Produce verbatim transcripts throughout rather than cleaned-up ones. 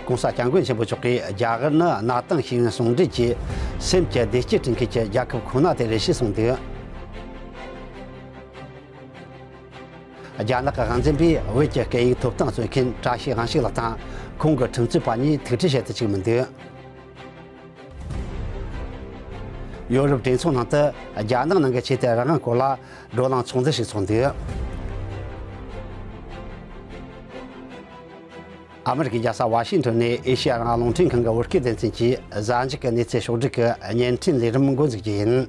༸གོང་ས་༸སྐྱབས་མགོན་ཆེན་པོ་མཆོག་གིས་རྒྱ་གར་ནི་གནའ་དེང་ཤེས་ཡོན་ཟུང་འབྲེལ་གྱི་སེམས་ཀྱི་བདེ་སྐྱིད་སྐྲུན་མཁན་གྱི་རྒྱལ་ཁབ་ཁོ་ན་དེ་རེད་ཞེས་གསུངས་འདུག་རྒྱ་ནག་གི་དབང་འཛིན་པས་བོད་ཀྱི་སྐད་ཡིག་ཐོབ་ཐང་རྩོད་མཁན་བཀྲ་ཤིས་དབང་ཕྱུག་ལགས་དང་ཁོང་གི་ཁྲིམས་རྩོད་པ་གཉིས་ཐུག་འཕྲད་བྱེད་དུ་བཅུག་མི་འདུག་ཡོ་རོབ་གྲོས་ཚོགས་ནང་དུ་རྒྱ་ནག་ནང་གི་ཆེས་མཐོའི་རང་དབང་སྐོར་ལ་བགྲོ་གླེང་ཚོགས་འདུ་ཞིག་ཚོགས་འདུག་ཨ་མི་རི་ཀའི་རྒྱལ་ས་ཝ་ཤིང་ཊོན་ནས་ཨེ་ཤེ་ཡ་རང་དབང་རླུང་འཕྲིན་ཁང་གི་བོད་སྐད་སྡེ་ཚན་གྱིས་གཟའ་མཇུག་གི་གནས་ཚུལ་ཕྱོགས་བསྒྲིགས་ཀྱི་བརྙན་འཕྲིན་ལས་རིམ་འགོ་འཛུགས་རྒྱུ་ཡིན།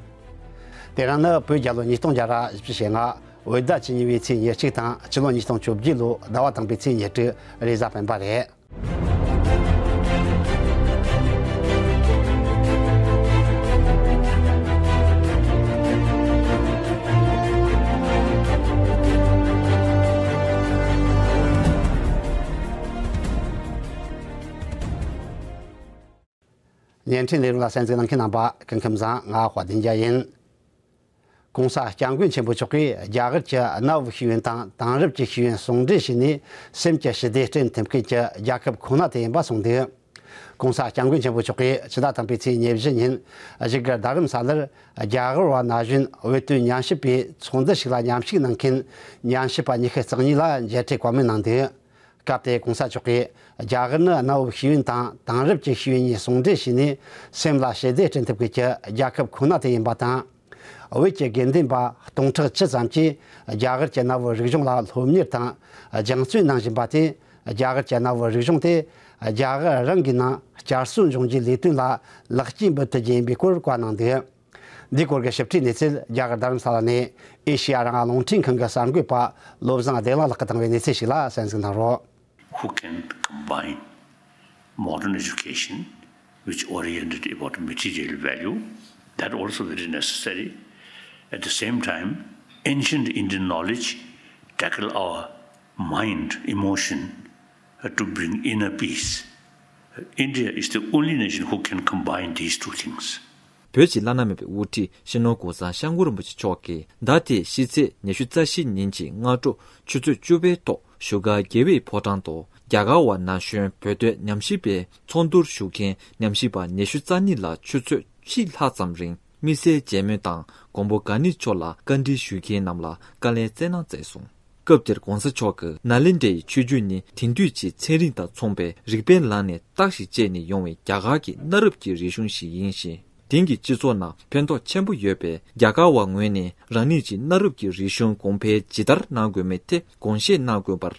དེ་རིང་ནི་བོད་རྒྱལ་ལོ་ཉིས་སྟོང་བརྒྱ་ར་བཞི་བཅུ་ཞེ་ལྔ། བོད་ཟླ་བཅུ་གཉིས་པའི་ཚེས་ཉེར་གཅིག་དང་ཕྱི་ལོ་ཉིས་སྟོང་བཅོ་བརྒྱད་ལོའི་ཟླ་བ་དང་པོའི་ཚེས་ཉེར་དྲུག་རེས་གཟའ་སྤེན་པ་རེད། བརྙན་འཕྲིན་ལས་རིམ་ལ་གསན་གཟིགས་གནང་མཁན་རྣམ་པ་སྐུ་ཁམས་བཟང་། ང་དཔལ་ལྡན་རྒྱལ་ཡིན། ༸གོང་ས་༸སྐྱབས་མགོན་ཆེན་པོ་མཆོག་གིས་རྒྱ་གར་གྱི་གནའ་བོའི་ཤེས་ཡོན་དང་དེང་རབས་ཀྱི་ཤེས་ཡོན་ཟུང་འབྲེལ་བྱས་ནས་སེམས་ཀྱི་ཞི་བདེ་སྐྲུན་ཐུབ་མཁན་གྱི་རྒྱལ་ཁབ་ཁོ་ན་དེ་ཡིན་པ་གསུངས་འདུག ༸གོང་ས་༸སྐྱབས་མགོན་ཆེན་པོ་མཆོག་གིས་ཕྱི་ཟླ་དང་པོའི་ཚེས་ཉེར་བཞི་ཉིན་བཞུགས་སྒར་རྡ་རམ་ས་ལར་རྒྱ་གར་བ་ན་གཞོན་བོད་དོན་ཉམས་ཞིབ་པའི་ཚོགས་འདུ་ཞིག་ལ་མཉམ་ཞུགས་གནང་མཁན་ཉམས་ཞིབ་པ་ཉི་ཤུ་རྩ་གཉིས་ལ་མཇལ་འཕྲད་བཀའ་མོལ་གནང་འདུག་སྐབས་དེར་༸གོང་ས་མཆོག་གིས་རྒྱ་གར་ནི་གནའ་བོའི་ཤེས་ཡོན་དང་དེང་རབས་ཀྱི་ཤེས་ཡོན་གཉིས་ཟུང་འབྲེལ་བྱས་ནས་སེམས་ལ་ཞི་བདེ་སྐྲུན་ཐུབ་མཁན་གྱི་རྒྱལ་ཁབ་ཁོ་ན་དེ་ཡིན་པ་དང་། བོད་ཀྱི་དགེ་འདུན་པ་སྟོང་ཕྲག་བཅུ་ཙམ་གྱིས་རྒྱ་གར་གྱི་གནའ་བོའི་རིག་གཞུང་ལ་སློབ་གཉེར་དང་སྦྱང་བརྩོན་གནང་བཞིན་པ་དེས་རྒྱ་གར་གྱི་གནའ་བོའི་རིག་གཞུང་དེ་རྒྱ་གར་རང་གི་ནང་བསྐྱར་གསོ་འབྱུང་རྒྱུའི་ལས་དོན་ལ་ལེགས་སྐྱེས་འབུལ་ཐུབ་རྒྱུ་ཡིན་པའི་སྐོར་བཀའ་གནང་འདུག་འདིའི་སྐོར་གྱི་ཞིབ་ཕྲའི་གནས་ཚུལ་རྒྱ་གར་རྡ་རམ་ས་ལ་ནས་ཨེ་ཤེ་ཡ་རང་དབང་རླུང་འཕྲིན་ཁང་གི་གསར་འགོད་པ་བློ་བཟང་བདེ་ལེགས་ལགས་ཀྱིས་བཏང་བའི་གནས་ཚུལ་ཞིག་ལ་གསན་གཟིགས་གནང་རོགས། Who can combine modern education, which oriented about material value, that also very necessary. At the same time, ancient Indian knowledge tackle our mind, emotion, uh, to bring inner peace. India is the only nation who can combine these two things. བོད་ཀྱི་བླ་ན་མེད་པའི་དབུ་ཁྲིད་སྤྱི་ནོར་༸གོང་ས་༸སྐྱབས་མགོན་རིན་པོ་ཆེ་མཆོག་གིས་ཟླ་འདིའི་ཕྱི་ཚེས་ཉི་ཤུ་རྩ་བཞི་ཉིན་གྱི་སྔ་དྲོ་ཆུ་ཚོད་བཅུ་པའི་ཐོག་བཞུགས་སྒར་རྒྱལ་བའི་ཕོ་བྲང་དུ་རྒྱ་གར་བ་ན་གཞོན་བོད་དོན་ཉམས་ཞིབ་པའི་ཚོགས་འདུར་ཞུགས་མཁན་ཉམས་ཞིབ་པ་ཉི་ཤུ་རྩ་གཉིས་ལ་ཆུ་ཚོད་ཕྱེད་ལྷག་ཙམ་རིང་དམིགས་བསལ་མཇལ་མོལ་དང་མགོན་པོ་གང་ཉིད་མཆོག་ལ་བཀའ་འདྲི་ཞུ་མཁན་རྣམས་ལ་བཀའ་ལན་སྩལ་གནང་མཛད་སོང་། སྐབས་དེར་༸གོང་ས་མཆོག་གིས་ནཱ་ལེནྡྲའི་ཆོས་བརྒྱུད་ནི་དེང་དུས་ཀྱི་ཚན་རིག་དང་མཚུངས་པའི་རིག་པའི་ལམ་ནས་བརྟག་ཞིབ་བྱས་ནས་ཡོང་བའི་རྒྱ་གར་གྱི་གནའ་རབས་ཀྱི་རིག་གཞུང་ཞིག་ཡིན་ཞིང་། དེང་གི་སྤྱི་ཚོགས་ནང་ཕན་ཐོགས་ཆེན་པོ་ཡོད་པས། རྒྱ་གར་བ་ངོས་ནས་རང་ཉིད་ཀྱི་གནའ་རབས་ཀྱི་རིག་གཞུང་གོང་འཕེལ་ཇི་ལྟར་གནང་དགོས་མིན་ཐད་དགོངས་བཞེས་གནང་དགོས་པར་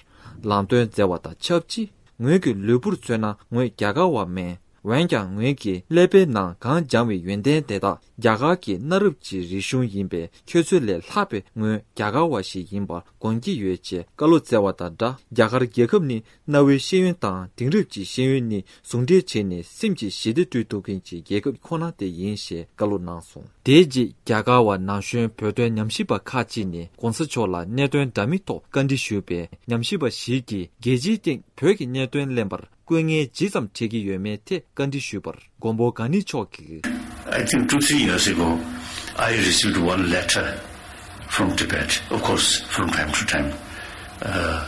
ལམ་སྟོན་མཛད་པ་དང་ཆབས་ཅིག་ངོས་ཀྱི་ལུས་པོར་མཚོན་ན་ངོས་རྒྱ་གར་བ་མིན། འོན་ཀྱང་ངོས་ཀྱིས་ཀླད་པའི་ནང་གང་སྦྱངས་པའི་ཡོན་ཏན་དེ་དག་རྒྱ་གར་གྱི་གནའ་རབས་ཀྱི་རིག་གཞུང་ཡིན་པས། ཁྱོད་ཚོ་ལས་ལྷག་པའི་ངོས་རྒྱ་གར་བ་ཞིག་ཡིན་པར་དགོངས་ཀྱི་ཡོད་ཅེས་བཀའ་སློབ་སྩལ་བ་དང་སྦྲགས། རྒྱ་གར་རྒྱལ་ཁབ་ནི་གནའ་བོའི་ཤེས་ཡོན་དང་དེང་རབས་ཀྱི་ཤེས་ཡོན་གཉིས་ཟུང་འབྲེལ་བྱས་ནས་སེམས་ཀྱི་ཞི་བདེ་བསྐྲུན་ཐུབ་མཁན་གྱི་རྒྱལ་ཁབ་ཁོ་ན་དེ་ཡིན་ཞེས་བཀའ་སློབ་གནང་སོང་། དེའི་རྗེས་རྒྱ་གར་བ་ན་གཞོན་བོད་དོན་ཉམས་ཞིབ་པ་ཁག་ཅིག་ནས་༸གོང་ས་མཆོག་ལ་གནད་དོན་འདྲ་མིན་ཐོག་བཀའ་འདྲི་ཞུས་པས། ཉམས་ཞིབ་པ་ཞིག་གིས་རྒྱལ་སྤྱིའི་སྟེང་བོད་ཀྱི་གནད་དོན་གླེང་བར་སྐུ་ངལ་ཇི་ཙམ་འཕྲད་ཀྱི་ཡོད་མེད་ཐད་བཀའ་འདྲི་ཞུས་པར། མགོན་པོ་གང་ཉིད་མཆོག་གིས། I think two, three years ago, I received one letter from Tibet, of course, from time to time. Uh,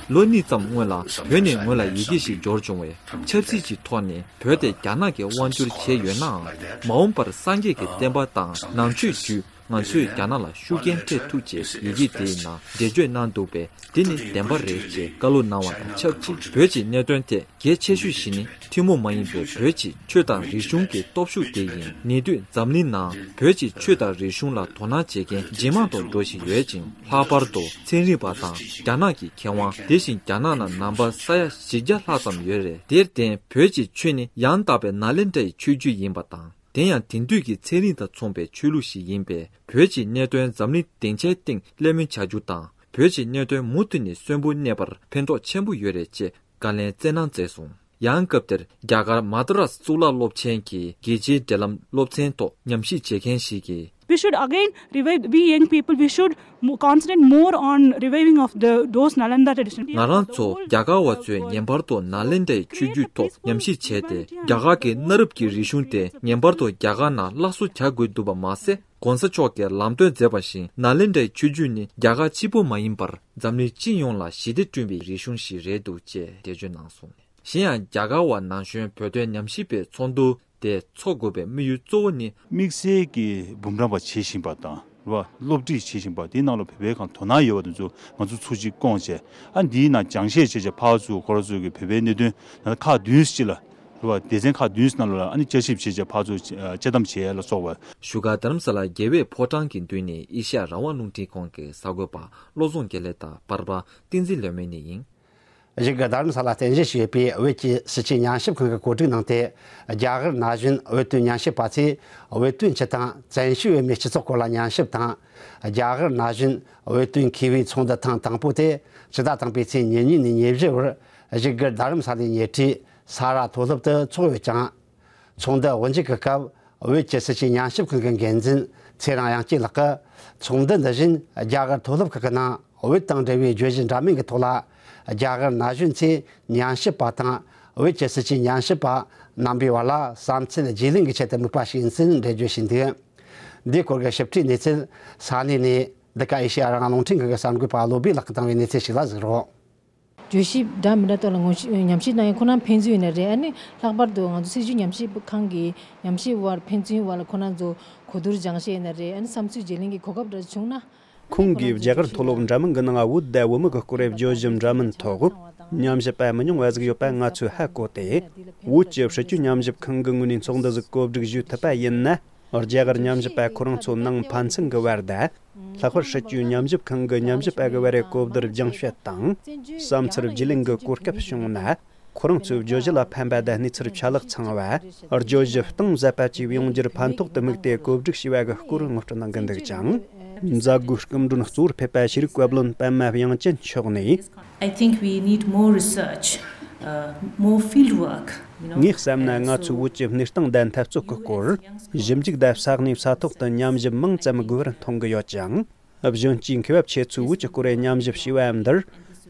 ལོ་གཉིས་ཙམ་སྔོན་ལ་བོད་ནས་ངོས་ལ་ཡི་གེ་ཞིག་འབྱོར་བྱུང་བས། ཆབ་སྲིད་ཀྱི་ཐོག་ནས་བོད་དེ་རྒྱ་ནག་གིས་དབང་བསྒྱུར་བྱས་ཡོད་ནའང་། མ་འོངས་པར་སངས་རྒྱས་ཀྱི་བསྟན་པ་དང་ནང་ཆོས་བརྒྱུད། ང་ཚོས་རྒྱ་ནག་ལ་ཤུགས་རྐྱེན་ཐེབས་ཐུབ་ཅེས་ཡི་གེ་དེའི་ནང་འགྲེལ་བརྗོད་གནང་འདུག་པས། དེ་ནི་བདེན་པ་རེད་ཅེས་བཀའ་སློབ་གནང་བ་དང་ཆབས་ཅིག་བོད་ཀྱི་གནད་དོན་ཐད་གལ་ཆེ་ཤོས་ཤིག་ནི་ཐུན་མོང་མ་ཡིན་པའི་བོད་ཀྱི་ཆོས་དང་རིག་གཞུང་གི་སྟོབས་ཤུགས་དེ་ཡིན། ཉེ་དུས་འཛམ་གླིང་ནང་བོད་ཀྱི་ཆོས་དང་རིག་གཞུང་ལ་དོ་སྣང་བྱེད་མཁན་ཇེ་མང་དུ་འགྲོ་བཞིན་ཡོད་ཅིང་། ལྷག་པར་དུ་ཚན་རིག་པ་དང་རྒྱ་ནག་གི་མཁས་དབང་། དེ་བཞིན་རྒྱ་ནག་ནང་ནང་པ་ས་ཡ་བཞི་བརྒྱ་ལྷག་ཙམ་ཡོད་རེད། དེར་བརྟེན་བོད་ཀྱི་ཆོས་ནི་ཡང་དག་པའི་ནཱ་ལེནྡྲའི་ཆོས་བརྒྱུད་ཡིན་པ་དང་། དེ་ཡང་དེང་དུས་ཀྱི་ཚན་རིག་དང་མཚུངས་པའི་ཆོས་ལུགས་ཤིག་ཡིན་པས། བོད་ཀྱི་གནད་དོན་འཛམ་གླིང་སྡིངས་ཆའི་སྟེང་གླེང་མོལ་བྱ་རྒྱུ་དང་། བོད་ཀྱི་གནད་དོན་མུ་མཐུད་ནས་གསོན་པོ་གནས་པར་ཕན་ཐོགས་ཆེན་པོ་ཡོད་རེད་ཅེས་བཀའ་ལན་སྩལ་གནང་མཛད་སོང་། ཡང་སྐབས་དེར་རྒྱ་གར་མ་ཏ་རཱས་གཙུག་ལག་སློབ་ཆེན་གྱི་རྒྱལ་སྤྱིའི་འབྲེལ་ལམ་སློབ་ཚན་ཐོག་ཉམས་ཞིབ་བྱེད་མཁན་ཞིག་གིས། We should again revive, we young people, we should mo- concentrate more on reviving of the those Nalanda tradition. ང་རང་ཚོ་རྒྱ་གར་བ་ཚོས་ངེས་པར་དུ་ནཱ་ལེནྡྲའི་ཆོས་བརྒྱུད་ཐོག་ཉམས་ཞིབ་བྱས་ཏེ། རྒྱ་གར་གྱི་གནའ་རབས་ཀྱི་རིག་གཞུང་དེ་ངེས་པར་དུ་རྒྱ་གར་ནང་སླར་གསོ་བྱ་དགོས་འདུག་པ་མ་ཟད། ༸གོང་ས་མཆོག་གིས་ལམ་སྟོན་མཛད་པ་བཞིན་ནཱ་ལེནྡྲའི་ཆོས་བརྒྱུད་ནི་རྒྱ་གར་གཅིག་པུ་མ་ཡིན་པར་འཛམ་གླིང་སྤྱི་ཡོངས་ལ་ཞི་བདེ་བསྐྲུན་པའི་རིག་གཞུང་ཞིག་རེད་འདུག་ཅེས་འགྲེལ་བརྗོད་གནང་སོང་། གཞན་ཡང་རྒྱ་གར་བ་ན་གཞོན་བོད་དོན་ཉམས་ཞིབ་པའི་ཚོགས་འདུ་དེ་འཚོགས་དགོས་པའི་དམིགས་ཡུལ་གཙོ་བོ་ནི། དམིགས་བསལ་གྱི་འབུམ་རམས་པ་བྱེད་བཞིན་པ་དང་རེད་བ། སློབ་ཁྲིད་བྱེད་བཞིན་པ་དེའི་ནང་ལ་བོད་པའི་གང་དོ་སྣང་ཡོད་པ་དེ་ཚོ་ང་ཚོ་ཚོགས་གཅིག་བསྐོངས་བྱས། ཨ་འདིའི་ནང་སྦྱང་བཤད་བྱས་བྱས་ཕར་ཚུར་ཁོ་རང་ཚོ་གི་བོད་པའི་གནད་དོན་ནང་ཁག་བདུན་ཅིག་ལ་རེད་བ། སྡེ་ཚན་ཁག་བདུན་ནང་ལ་ཨ་ནི་བསྐྱར་ཞིབ་བྱས་བྱས་ཕར་ཚུར་དཔྱད་གཏམ་བྱས་ལ་སོགས་པ། བཞུགས་སྒར་རྡ་རམ་ས་ལ་རྒྱལ་བའི་ཕོ་བྲང་གི་མདུན་ནས་ཨེ་ཤ་ཡ་རང་དབང་རླུང་འཕྲིན་ཁང་གི་གསར་འགོད་པ་བློ་བཟང་དགེ་ལེགས་དང་པར་པ་བསྟན་འཛིན་ལྷ་མོ་གཉིས་ཡིན། བཞུགས་སྒར་རྡ་རམ་ས་ལ་རྟེན་གཞི་བྱས་པའི་བོད་ཀྱི་སྲིད་བྱུས་ཉམས་ཞིབ་ཁང་གི་གོ་སྒྲིག་གནང་སྟེ། རྒྱ་གར་ན་གཞོན་བོད་དོན་ཉམས་ཞིབ་པ་ཚོས་བོད་དོན་སྤྱི་དང་བཙན་བྱོལ་བོད་མིའི་སྤྱི་ཚོགས་སྐོར་ལ་ཉམས་ཞིབ་དང་། རྒྱ་གར་ན་གཞོན་བོད་དོན་མཁས་པའི་ཚོགས་འདུ་ཐེངས་དང་པོ་དེ་ཕྱི་ཟླ་དང་པོའི་ཚེས་ཉེར་གཉིས་ནས་ཉེར་བཞི་བར་བཞུགས་སྒར་རྡ་རམ་ས་ལའི་ཉེ་འཁྲིས་ས་ར་མཐོ་སློབ་ཏུ་འཚོགས་ཡོད་ཅིང་། ཚོགས་འདུ་དབུ་འབྱེད་ཀྱི་སྐབས། བོད་ཀྱི་སྲིད་བྱུས་ཉམས་ཞིབ་ཁང་གི་འགན་འཛིན་ཚེ་རིང་དབྱངས་སྐྱིད་ལགས་ཀྱིས། ཚོགས་འདུ་འདི་བཞིན་རྒྱ་གར་མཐོ་སློབ་ཁག་གི་ནང་བོད་དང་འབྲེལ་བའི་བརྗོད་གཞི་འདྲ་མིན་གྱི་ཐོག་ལ། རྒྱ་གར་ན་གཞོན་ཚོས་ཉམས་ཞིབ་པ་དང་བོད་ཀྱི་སྲིད་བྱུས་ཉམས་ཞིབ་པ་རྣམ་པའི་བར་ལ་བསམ་ཚུལ་བརྗེ་ལེན་གྱི་ཆེད་དུ་དམིགས་པ་ཞིག་ཡིན་ཚུལ་འགྲེལ་བརྗོད་བྱས་འདུག། འདིའི་སྐོར་གྱི་ཞིབ་ཕྲའི་གནས་ཚུལ་ས་གནས་ནས་འདི་ག་ཨེ་ཤེ་ཡ་རང་དབང་རླུང་འཕྲིན་ཁང་གི་གསར་འགོད་པ་བློ་བྷེ་ལགས་ཀྱིས་བཏང་བའི་གནས་ཚུལ་ཞིག་ལ་གཟིགས་རོགས། བརྗོད་གཞི་འདྲ་མི་འདྲ་ཐོག་ལ་ངོ་ཤེས་ཉམས་ཞིབ་གནང་ཡ་ཁོ་རང་ཕན་ཚུན་ཡིན་ན་རེད། ཨ་ནི་ལྷག་པར་དུ་ང་ཚོ་སྲིད་བྱུས་ཉམས་ཞིབ་ཁང་གི་ཉམས་ཞིབ་བར་ཕན་ཚུན་བར་ལ་ཁོ་རང་ཚོ་གོ་བསྡུར་སྦྱང་བཤད་ཡིན་ན་རེད། ཨ་ནི་བསམ་ཚུལ་བརྗེ་ལེན་གྱི་གོ་སྐབས་འདྲ་བྱུང་ན། ཁོང་གིས་རྒྱ་གར་མཐོ་སློབ་འདྲ་མིན་གྱི་ནང་བོད་དང་བོད་མི་གི་སྐོར་བརྗོད་གཞི་འདྲ་མིན་ཐོག་ཉམས་ཞིབ་པ་མི་ཉུང་བ་ཟིག་ཡོད་པ་ང་ཚོས་ཧ་གོ་སྟེ། བོད་ཀྱི་སྲིད་བྱུས་ཉམས་ཞིབ་ཁང་གི་ངོས་ནས་ཚོགས་འདུ་ཟིག་གོ་སྒྲིག་ཞུས་ཐུབ་པ་ཡིན་ན། རྒྱ་གར་ཉམས་ཞིབ་པ་ཁོ་རང་ཚོ་ནང་ཕན་ཚུན་གྱི་བར་དང་། ལྷག་པར་སྲིད་བྱུས་ཉམས་ཞིབ་ཁང་གི་ཉམས་ཞིབ་པ་གི་བར་རེ་གོ་བསྡུར་སྦྱང་བཤད་དང་། བསམ་ཚུལ་བརྗེ་ལེན་གྱི་གོ་སྐབས་བྱུང་ན། ཁོ་རང་ཚོའི་བརྗོད་གཞི་ལ་ཕན་པ་དང་གནས་ཚུལ་ཆ་ལག་ཚང་བ། བརྗོད་གཞི་གཏིང་ཟབ་པ་བཅས་ཡོང་རྒྱུར་ཕན་ཐོགས་དུ་དམིགས་ཏེ་གོ་སྒྲིག་བྱས་པ་གི་སྐོར་ངོ་སྤྲོད་གནང་གི་འདུག་ཅིང་། མཛད་སྒོའི་སྐུ་མགྲོན་གཙོ་བོར་ཕེབས་པ་ཤེས་རིག་བཀའ་བློན་པད་མ་དབྱངས་ཅན་མཆོག་ནས། I think we need more research, uh, more field work, you know. ངས་བསམ་ན་ང་ཚོའི་བོད་ཀྱི་གནས་སྟངས་དང་འཐབ་རྩོད་ཀྱི་སྐོར། ཞིབ་འཇུག་དང་ས་གནས་ས་ཐོག་ཏུ་ཉམས་ཞིབ་མང་ཙམ་དགོས་པར་མཐོང་གི་ཡོད་ཅིང་། གཞོན་སྐྱེས་མཁས་པ་ཁྱེད་ཚོས་བོད་ཀྱི་སྐོར་ཉམས་ཞིབ་བྱས་པ་འདིར་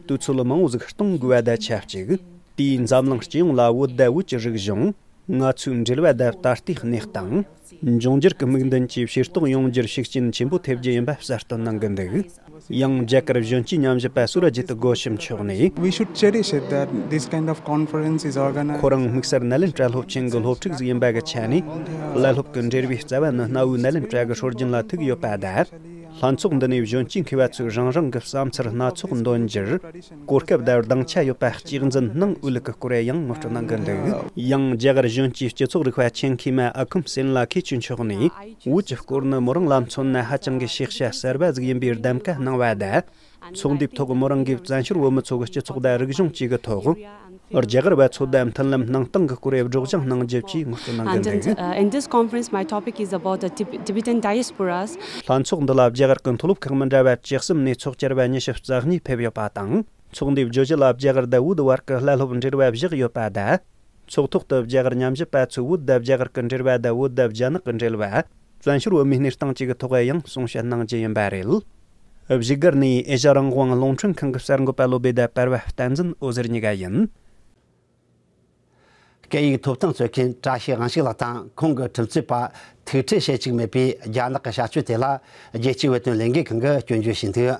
དུས་ཚོད་མང་བོ་ཟིག་གཏོང་དགོས་པ་དང་ཆབས་ཅིག་དེའི་འཛམ་གླིང་སྤྱི་ཡོངས་ལ་བོད་དང་བོད་ཀྱི་རིག་གཞུང་། ང་ཚོའི་འབྲེལ་བ་དང་ད་ལྟའི་གནས་སྟངས། འབྱུང་འགྱུར་གྱི་དམིགས་འདུན་བཅས་ཤེས་རྟོགས་ཡོང་རྒྱུར་ཤུགས་རྐྱེན་ཆེན་པོ་ཐེབས་རྒྱུ་ཡིན་པ་གསལ་སྟོན་གནང་གི་འདུག། ཡང་རྒྱ་གར་གཞོན་སྐྱེས་ཉམས་ཞིབ་པ་སུ་ར་ཇི་ཏི་སྒོ་ཤམ་མཆོག་ནས། We should cherish it that this kind of conference is organized. ཁོ་རང་དམིགས་བསལ་ནཱ་ལེནྡྲ་སློབ་ཆེན་གྱི་སློབ་ཕྲུག་ཟིག་ཡིན་པ་གི་ཆ་ནས། བླ་སློབ་ཀྱི་འབྲེལ་བའི་རྩ་བ་ནི་གནའ་བོའི་ནཱ་ལེནྡྲ་གི་སྲོལ་རྒྱུན་ལ་ཐུག་ཡོད་པ་དང་། ལྷན་ཚོགས་འདི་ནས་གཞོན་སྐྱེས་མཁས་པ་ཚོས་རང་རང་གི་བསམ་ཚུལ་སྣ་ཚོགས་འདོན་རྒྱུར། གོ་སྐབས་དང་སྡིངས་ཆ་ཡོད་པ་གཅིག་འཛིན་གནང་འོས་ཀྱི་སྐོར་ཡང་ངོ་སྤྲོད་གནང་གི་འདུག། ཡང་རྒྱ་གར་གཞོན་སྐྱེས་སྤྱི་ཚོགས་རིག་པ་ཆེད་མཁས་མ་ཨ་ཁུམ་སེན་ལ་ཁེ་ཆུ་མཆོག་ནས། བོད་ཀྱི་སྐོར་ནི་མོ་རང་ལ་མཚོན་ན་ཧ་ཅང་གི་ཤེས་བྱ་གསར་པ་ཟིག་ཡིན་པའི་གདམ་ག་གནང་བ་དང་། ཚོགས་འདུའི་ཐོག་མོ་རང་གིས་བཙན་བྱོལ་བོད་མི་ཚོ་གི་སྤྱི་ཚོགས་དང་རིག་གཞུང་བཅས་ཀྱི་ཐོག་རྒྱ་གར་བ་ཚོ་དང་མཐུན་ལམ་སྣང་སྟངས་ཀྱི་སྐོར་སྒྲོག་སྦྱང་གནང་རྒྱུ་བཅས་ངོ་སྤྲོད་གནང་གི And in, འདུག། Uh, in this conference, my topic is about the Tib- Tibetan diasporas. ལྷན་ཚོགས་འདི་ལ་རྒྱ་གར་གྱི་མཐོ་སློབ་ཁག་མི་འདྲ་བ་བཅུ་གསུམ་ནས་ཚོགས་བཅར་བ་ཉི་ཤུ་རྩ་གཉིས་ཕེབས་ཡོད་པ་དང་། ཚོགས་འདུའི་བརྗོད་གཞི་ལ་རྒྱ་གར་དང་བོད་བར་གྱི་བླ་སློབ་འབྲེལ་བ་བཞག་ཡོད་པ་དང་། ཚོགས་ཐོག་ཏུ་རྒྱ་གར་ཉམས་ཞིབ་པ་ཚོས་བོད་དང་རྒྱ་གར་གྱི་འབྲེལ་བ་དང་བོད་དང་རྒྱ་ནག་གི་འབྲེལ་བ། བཙན་བྱོལ་བོད་མིའི་གནས་སྟངས་བཅས་ཀྱི་ཐོག་ཡང་གསུང་བཤད་གནང་རྒྱུ་ཡིན་པ་རེད། བཞུགས་སྒར་ནས་ཨེ་ཤ་རང་དབང་རླུང་འཕྲིན་ཁང་གི་གསར་འགོད་པ་བློ་བྷེ་དང་པར་བ་བསྟན་འཛིན་འོད་ཟེར་གཉིས་ཀ་ཡིན། སྐད་ཡིག་ཐོབ་ཐང་རྩོད་མཁན་བཀྲ་ཤིས་དབང་ཕྱུག་ལགས་དང་ཁོང་གི་ཁྲིམས་རྩོད་པ་ཐུག་འཕྲད་བྱེད་བཅུག་མེད་པའི་རྒྱ་ནག་གི་བྱ་སྤྱོད་དེ་ལ་རྒྱལ་སྤྱིའི་བོད་དོན་ལས་འགུལ་ཁང་གིས་སྐྱོན་བརྗོད་བྱས་འདུག།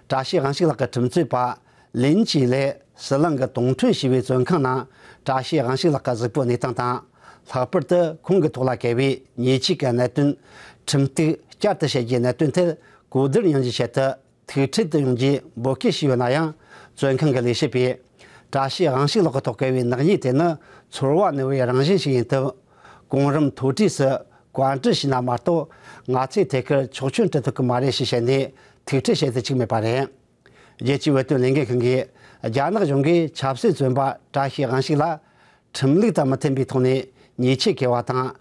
བཀྲ་ཤིས་དབང་ཕྱུག་ལགས་ཀྱི་ཁྲིམས་རྩོད་པ་ལིན་ཅི་ལེ་ཟི་ལིང་གི་དོང་ཁྲོན་ཞེས་པའི་བཙོན་ཁང་ནང་བཀྲ་ཤིས་དབང་ཕྱུག་ལགས་ཀྱི་གཟུགས་པོའི་གནས་སྟངས་དང་། ལྷག་པར་དུ་ཁོང་གི་ཐོག་ལ་བཀལ་བའི་ཉེས་ཆད་ཀྱི་གནད་དོན། ཁྲིམས་གཏུག་བསྐྱར་དུ་བྱེད་རྒྱུའི་གནད་དོན་ཐད་གོ་བསྡུར་ཡོང་རྒྱུའི་ཆེད་དུ། ཐུག་འཕྲད་དུ་ཡོང་རྒྱུའི་འབོད་སྐུལ་ཞུས་ཡོད་ན་ཡང་། བཙོན་ཁང་གི་ལས་བྱེད་པས། བཀྲ་ཤིས་དབང་ཕྱུག་ལགས་ཀྱི་ཐོག་བཀལ་བའི་ནག་ཉེས་དེ་ནི་ཚོར་བ་ནུབ་པའི་རང་བཞིན་ཞིག་ཡིན་སྟབས། གོང་རིམ་མཐོ་གྲས་སུ་བཀའ་འདྲི་ཞུས་ན་མ་གཏོགས། ང་ཚོས་ཐད་ཀར་ཆོག་མཆན་སྤྲད་ཐུབ་ཀྱི་མ་རེད་ཞེས་བཤད་ནས་ཐུག་འཕྲད་བྱེད་དུ་བཅུག་མེད་པ་རེད། རྒྱལ་སྤྱིའི་བོད་དོན་ལས་འགུལ་ཁང་གིས། རྒྱ་ནག་གཞུང་གིས་ཆབ་སྲིད་བཙོན་པ་བཀྲ་ཤིས་དབང་ཕྱུག་ལ། ཁྲིམས་ལུགས་དང་མི་མཐུན་པའི་ཐོག་ནས་ཉེས་ཆད་འཁེལ་བ་དང་།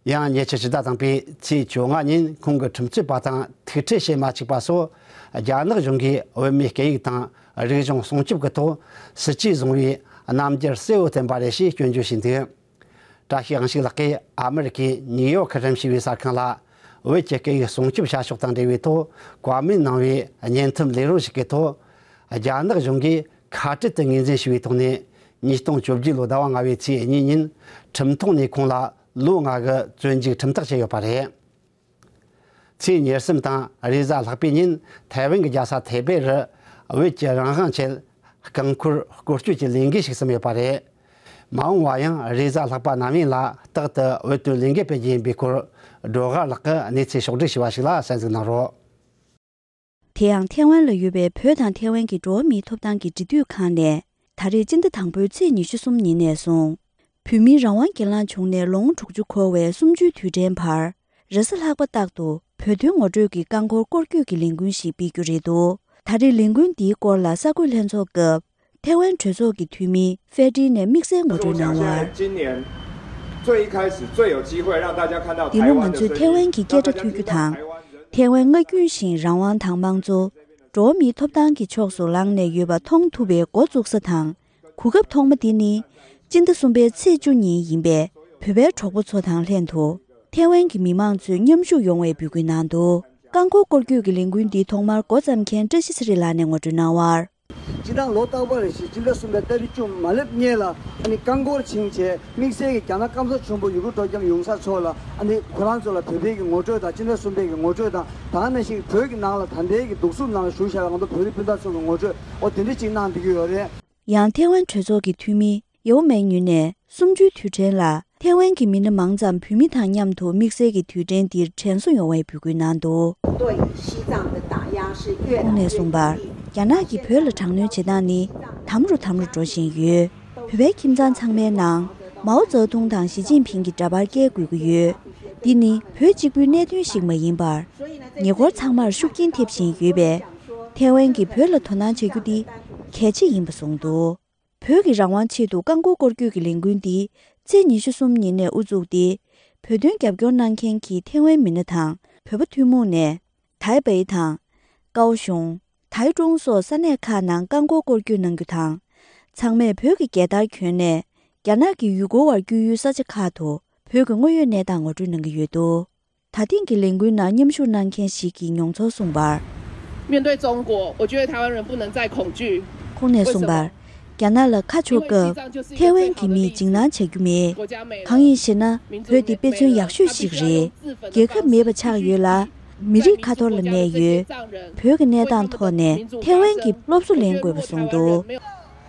ཡང་ཉེ་ཆར་ཕྱི་ཟླ་དང་པོའི་ཚེས་བཅོ་ལྔ་ཉིན་ཁོང་གི་ཁྲིམས་རྩོད་པ་དང་ཐུག་འཕྲད་བྱེད་མ་བཅུག་པ་སོགས། རྒྱ་ནག་གཞུང་གིས་བོད་མིའི་སྐད་ཡིག་དང་རིག་གཞུང་སྲུང་སྐྱོབ་ཀྱི་ཐོག་སྲིད་ཇུས་བཟུང་བའི་རྣམ་འགྱུར་གསལ་བོ་བསྟན་པ་རེད་ཞེས་སྐྱོན་བརྗོད་བྱས་འདུག། བཀྲ་ཤིས་དབང་ཕྱུག་ལགས་ཀྱིས་ཨ་མི་རི་ཀའི་ནིའུ་ཡོག་གི་རིམ་ཞེས་པའི་གསར་ཁང་ལ། བོད་ཀྱི་སྐད་ཡིག་སྲུང་སྐྱོབ་བྱ་ཕྱོགས་དང་འབྲེལ་བའི་ཐོག་བཀའ་མོལ་གནང་བའི་བརྙན་ཐུང་ལས་རོགས་ཤིག་གི་ཐོག་རྒྱ་ནག་གཞུང་གིས་ཁ་བྲལ་དུ་ངོས་འཛིན་ཞུས་པའི་ཐོག་ནས། ཉིས་སྟོང་བཅོ་བརྒྱད་ལོའི་ཟླ་བ་ལྔ་པའི་ཚེས་གཉིས་ཉིན་ཁྲིམས་ཐོག་ནས་ཁོང་ལ་ལོ་ལྔ་གི་བཙོན་འཇུག་ཁྲིམས་ཐག་བཅད་ཡོད་པ་རེད། ཚེས་ཉེར་གསུམ་དང་རེས་གཟའ་ལྷག་པའི་ཉིན་ཐའེ་ཝན་གྱི་རྒྱལ་ས་ཐའེ་པེ་རུ་བོད་ཀྱི་རང་དབང་ཆེད་རྐང་འཁོར་སྐོར་སྐྱོད་ཀྱི་ལས་འགུལ་ཞིག་བརྩམས་ཡོད་པ་རེད། མ་འོངས་པར་ཡང་རེས་གཟའ་ལྷག་པ་རྣམ་གཉིས་ལ་རྟག་ཏུ་བོད་དོན་ལས་འགུལ་སྤེལ་རྒྱུ་ཡིན་པའི་སྐོར། སྒྲོལ་དཀར་ལགས་ཀྱིས་གནས་ཚུལ་ཕྱོགས་བསྒྲིགས་ཞུས་པ་ཞིག་ལ་གསན་གཟིགས་གནང་རོགས། དེ་ཡང་ཐེ་ཝན་ལ་ཡོད་པའི་བོད་དང་ཐེ་ཝན་གྱི་འགྲོ་བ་མིའི་ཐོབ་ཐང་གི་འབྲེལ་མཐུད་ཁང་ནས། ད་རེས་སྤྱི་ཟླ་དང་པོའི་ཚེས་ཉི་ཤུ་གསུམ་ཉིན་ནས་བཟུང་། བོད་མིའི་རང་དབང་སྒེར་ལངས་བྱུང་ནས་ལོ་ངོ་དྲུག་ཅུ་འཁོར་བའི་གསུམ་བཅུའི་དུས་དྲན་བར། རེས་གཟའ་ལྷག་པ་རྟག་ཏུ་བོད་དོན་ངོ་སྤྲོད་ཀྱི་རྐང་འཁོར་སྐོར་སྐྱོད་ཀྱི་ལས་འགུལ་ཞིག་སྤེལ་རྒྱུ་རེད་འདུག་ད་རེས་ལས་འགུལ་འདིའི་སྐོར་ལ་གསར་འགོད་ལྷན་ཚོགས་སྐབས། ཐེ་ཝན་གྲོས་ཚོགས་ཀྱི་འཐུས་མི་ཧྥེ་ཀྲི་ནས་དམིགས་བསལ་ངོ་སྤྲོད་གནང་བར། 最一开始最有机会让大家看到 འདི་ལོ་ང་ཚོས་ཐེ་ཝན་གྱི་སྐད་སྒྲ་ཐོས་རྒྱུ་དང་། ཐེ་ཝན་སྔ་རྒྱུན་བཞིན་རང་དབང་དང་དམངས་གཙོ། འགྲོ་བ་མིའི་ཐོབ་ཐང་གི་ཕྱོགས་སུ་ལངས་ནས་ཡོད་པ་མཐོང་ཐུབ་པའི་འགོ་བཙུགས་ས་དང་། གོ་སྐབས་ཐོག་མ་འདི་ནི། སྤྱི་ཟླ་གསུམ་པའི་ཚེས་བཅུ་ཉིན་ཡིན་པས། བོད་པའི་གྲོགས་པོ་ཚོ་དང་ལྷན་དུ། ཐེ་ཝན་གྱི་མི་མང་ཚོས་མཉམ་ཞུགས་ཡོང་བའི་འབོད་སྐུལ་གནང་འདུག་རྐང་འཁོར་སྐོར་སྐྱོད་ཀྱི་ལས་འགུལ་འདི་ཐོག་མར་འགོ་བརྩམས་མཁན་བཀྲ་ཤིས་ཚེ་རིང་ལགས་ནས་ངོ་སྤྲོད་གནང་བར། སྤྱི་བཏང་ལོ་རྟག་པར་རེ་བཞིན་སྤྱི་ཟླ་གསུམ་པའི་ཏ་རིག་བཅུ་མ་སླེབས་སྔོན་ལ། ཨ་ནི་རྐང་འཁོར་བྱིངས་བྱས་དམིགས་བསལ་གྱི་རྒྱ་ནག་སྐམ་ས་ཆེན་པོ་ཡུ་གུར་སྤྲོ་འཆམ་ཡོང་ས་ཚོ་ལ། ཨ་ནི་ཁོ་རང་ཚོ་ལ་བོད་པའི་གི་ངོ་སྤྲོད་དང་སྤྱི་ཟླ་གསུམ་པའི་གི་ངོ་སྤྲོད་དང་། ད་ནང་བཞིན་བོད་ཀྱི་ནང་ལ་ད་ལྟའི་གི་སྡུག་སྲུང་ནང་བཞུགས་བཞག་པའི་ང་ཚོ་བོད་རིགས་སྤུན་ཟླ་ཚོ་གི་ངོ་སྤྲོད་འོ་དེ་འདྲ་ཅིག་གནང་བསྡད་ཀྱི་ཡོད་རེད། ཡང་ཐེ་ཝན་གྲོས་ཚོགས་ཀྱི་འཐུས་མི་ཡའོ་མེང་ཉུན་ནས། གསུམ་བཅུའི་དུས་དྲན་ལ་ཐེ་ཝན་གྱི་མི་སྣ་མང་ཙམ་བོད་མི་དང་མཉམ་དུ་དམིགས་བསལ་གྱི་དུས་དྲན་འདིར་དྲན་གསོ་ཡོང་བའི་འབོད་སྐུལ་གནང་འདུག 对西藏的打压是越来越严厉。 ཁོང་ནས་གསུངས་པར། རྒྱ་ནག་གིས་བོད་ལ་དྲག་གནོན་བྱེད་སྟངས་ནི་དམ་རུ་དམ་རུ་འགྲོ་བཞིན་ཡོད། བོད་པའི་ཁྱིམ་ཚང་ཚང་མའི་ནང་མའོ་ཙེ་ཏུང་དང་ཞི་ཅིན་ཕིང་གི་འདྲ་པར་བཀལ་དགོས་ཀྱི་ཡོད། འདི་ནི་བོད་གཅིག་པུའི་གནད་དོན་ཞིག་མ་ཡིན་པར། ཉེ་འཁོར་ཚང་མར་ཤུགས་རྐྱེན་ཐེབས་བཞིན་ཡོད་པས། ཐེ་ཝན་གྱིས་བོད་ལ་དོ་སྣང་བྱ་རྒྱུ་འདི་གལ་ཆེ་ཡིན་པ་གསུངས་འདུག་བོད་ཀྱི་རང་དབང་ཆེད་དུ་རྐང་འཁོར་སྐོར་སྐྱོད་ཀྱི་ལས་འགུལ་འདི་ཚེས་ཉི་ཤུ་གསུམ་ཉིན་ནས་དབུ་བཙུགས་ཏེ། བོད་དོན་རྒྱབ་སྐྱོར་གནང་མཁན་གྱི་ཐེ་ཝན་མི་སྣ་དང་བོད་པ་ཐུན་མོང་ནས། ཐའེ་པེ་དང་། ཀའོ་ཤུང་། ཐའེ་ཀྲུང་སོགས་ས་གནས་ཁག་ནང་རྐང་འཁོར་སྐོར་སྐྱོད་གནང་རྒྱུ་དང་། ཚང་མས་བོད་ཀྱི་རྒྱལ་དར་གྱོན་ནས། རྒྱ་ནག་གི་ཡུལ་སྐོར་བར་བསྐྱོད་ཡུལ་ས་ཆ་ཁག་ཏུ་བོད་ཀྱི་དངོས་ཡོད་གནས་སྟངས་ངོ་སྤྲོད་གནང་གི་ཡོད་འདུག་ད་ཐེངས་ཀྱི་ལས་འགུལ་ནང་མཉམ་ཞུགས་གནང་མཁན་ཞིག་གིས་མྱོང་ཚོར་གསུངས་པར། 面对中国，我觉得台湾人不能再恐惧。 ཁོང་ནས་གསུངས་པར། རྒྱ་ནག་ལ་ཁ་ཕྱོགས་སྐབས་ཐེ་ཝན་གྱི་མིས་འཇིགས་སྣང་བྱ་རྒྱུ་མེད། གང་ཡིན་ཞེ་ན། བོད་འདི་དཔེ་མཚོན་ཡག་ཤོས་ཤིག་རེད། རྒྱལ་ཁབ་མེད་པ་ཆགས་ཡོད་ལ། མི་རིགས་ཁ་ཐོར་ལ་གནས་ཡོད། བོད་ཀྱི་གནས་སྟངས་ཐོག་ནས་ཐེ་ཝན་གྱི་སློབ་གསོ་ལེན་དགོས་པ་གསུངས་འདུག་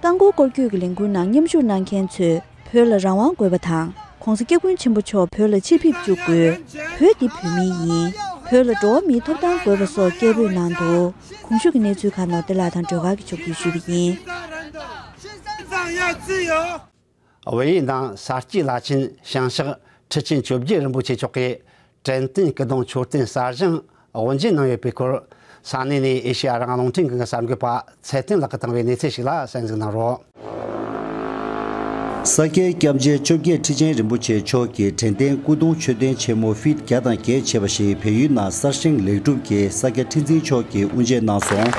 རྐང་འཁོར་སྐོར་སྐྱོད་ཀྱི་ལས་འགུལ་ནང་མཉམ་ཞུགས་གནང་མཁན་ཚོས། བོད་ལ་རང་དབང་དགོས་པ་དང་། ༸གོང་ས་༸སྐྱབས་མགོན་ཆེན་པོ་མཆོག་བོད་ལ་ཕྱིར་ཕེབས་བཅུག་དགོས། བོད་འདི་བོད་མིའི་ཡིན། བོད་ལ་འགྲོ་བ་མིའི་ཐོབ་ཐང་དགོས་པ་སོགས་སྐད་འབོད་གནང་འདུག་གོང་ཞུས་ཀྱི་གནས་ཚུལ་ཁག་ནོར་བདེ་ལགས་དང་སྒྲོལ་དཀར་གྱིས་ཕྱོགས་བསྒྲིགས་ཞུས་པ་ཡིན། 为人党撒气拉琴，向向 ཁྲི་ཆེན་བཅོ་བརྒྱད་རིན་པོ་ཆེ་མཆོག་གིས་དྲན་རྟེན་སྐུ་གདུང་མཆོད་རྟེན་གསར་བཞེངས་དབུ་འབྱེད་གནང་ཡོད་པའི་སྐོར། ས་གནས་ནས་ཨེ་ཤེ་ཡ་རང་དབང་རླུང་འཕྲིན་ཁང་གི་གསར་འགོད་པ་ཚེ་བརྟན་ལགས་ཀྱིས་བཏང་བའི་གནས་ཚུལ་ཞིག་ལ་གསན་གཟིགས་གནང་རོགས། ས་སྐྱའི་སྐྱབས་རྗེ་བཅོ་བརྒྱད་ཁྲི་ཆེན་རིན་པོ་ཆེ་མཆོག་གི་དྲན་རྟེན་སྐུ་གདུང་མཆོད་རྟེན་ཆེན་མོ་ཕིཊ་བརྒྱ་དང་བརྒྱད་བྱས་པ་ཞིག་བལ་ཡུལ་ནང་གསར་བཞེངས་ལེགས་གྲུབ་ཀྱིས་ས་སྐྱ་ཁྲི་འཛིན་མཆོག་གིས་དབུ་འབྱེད་གནང་སོང་།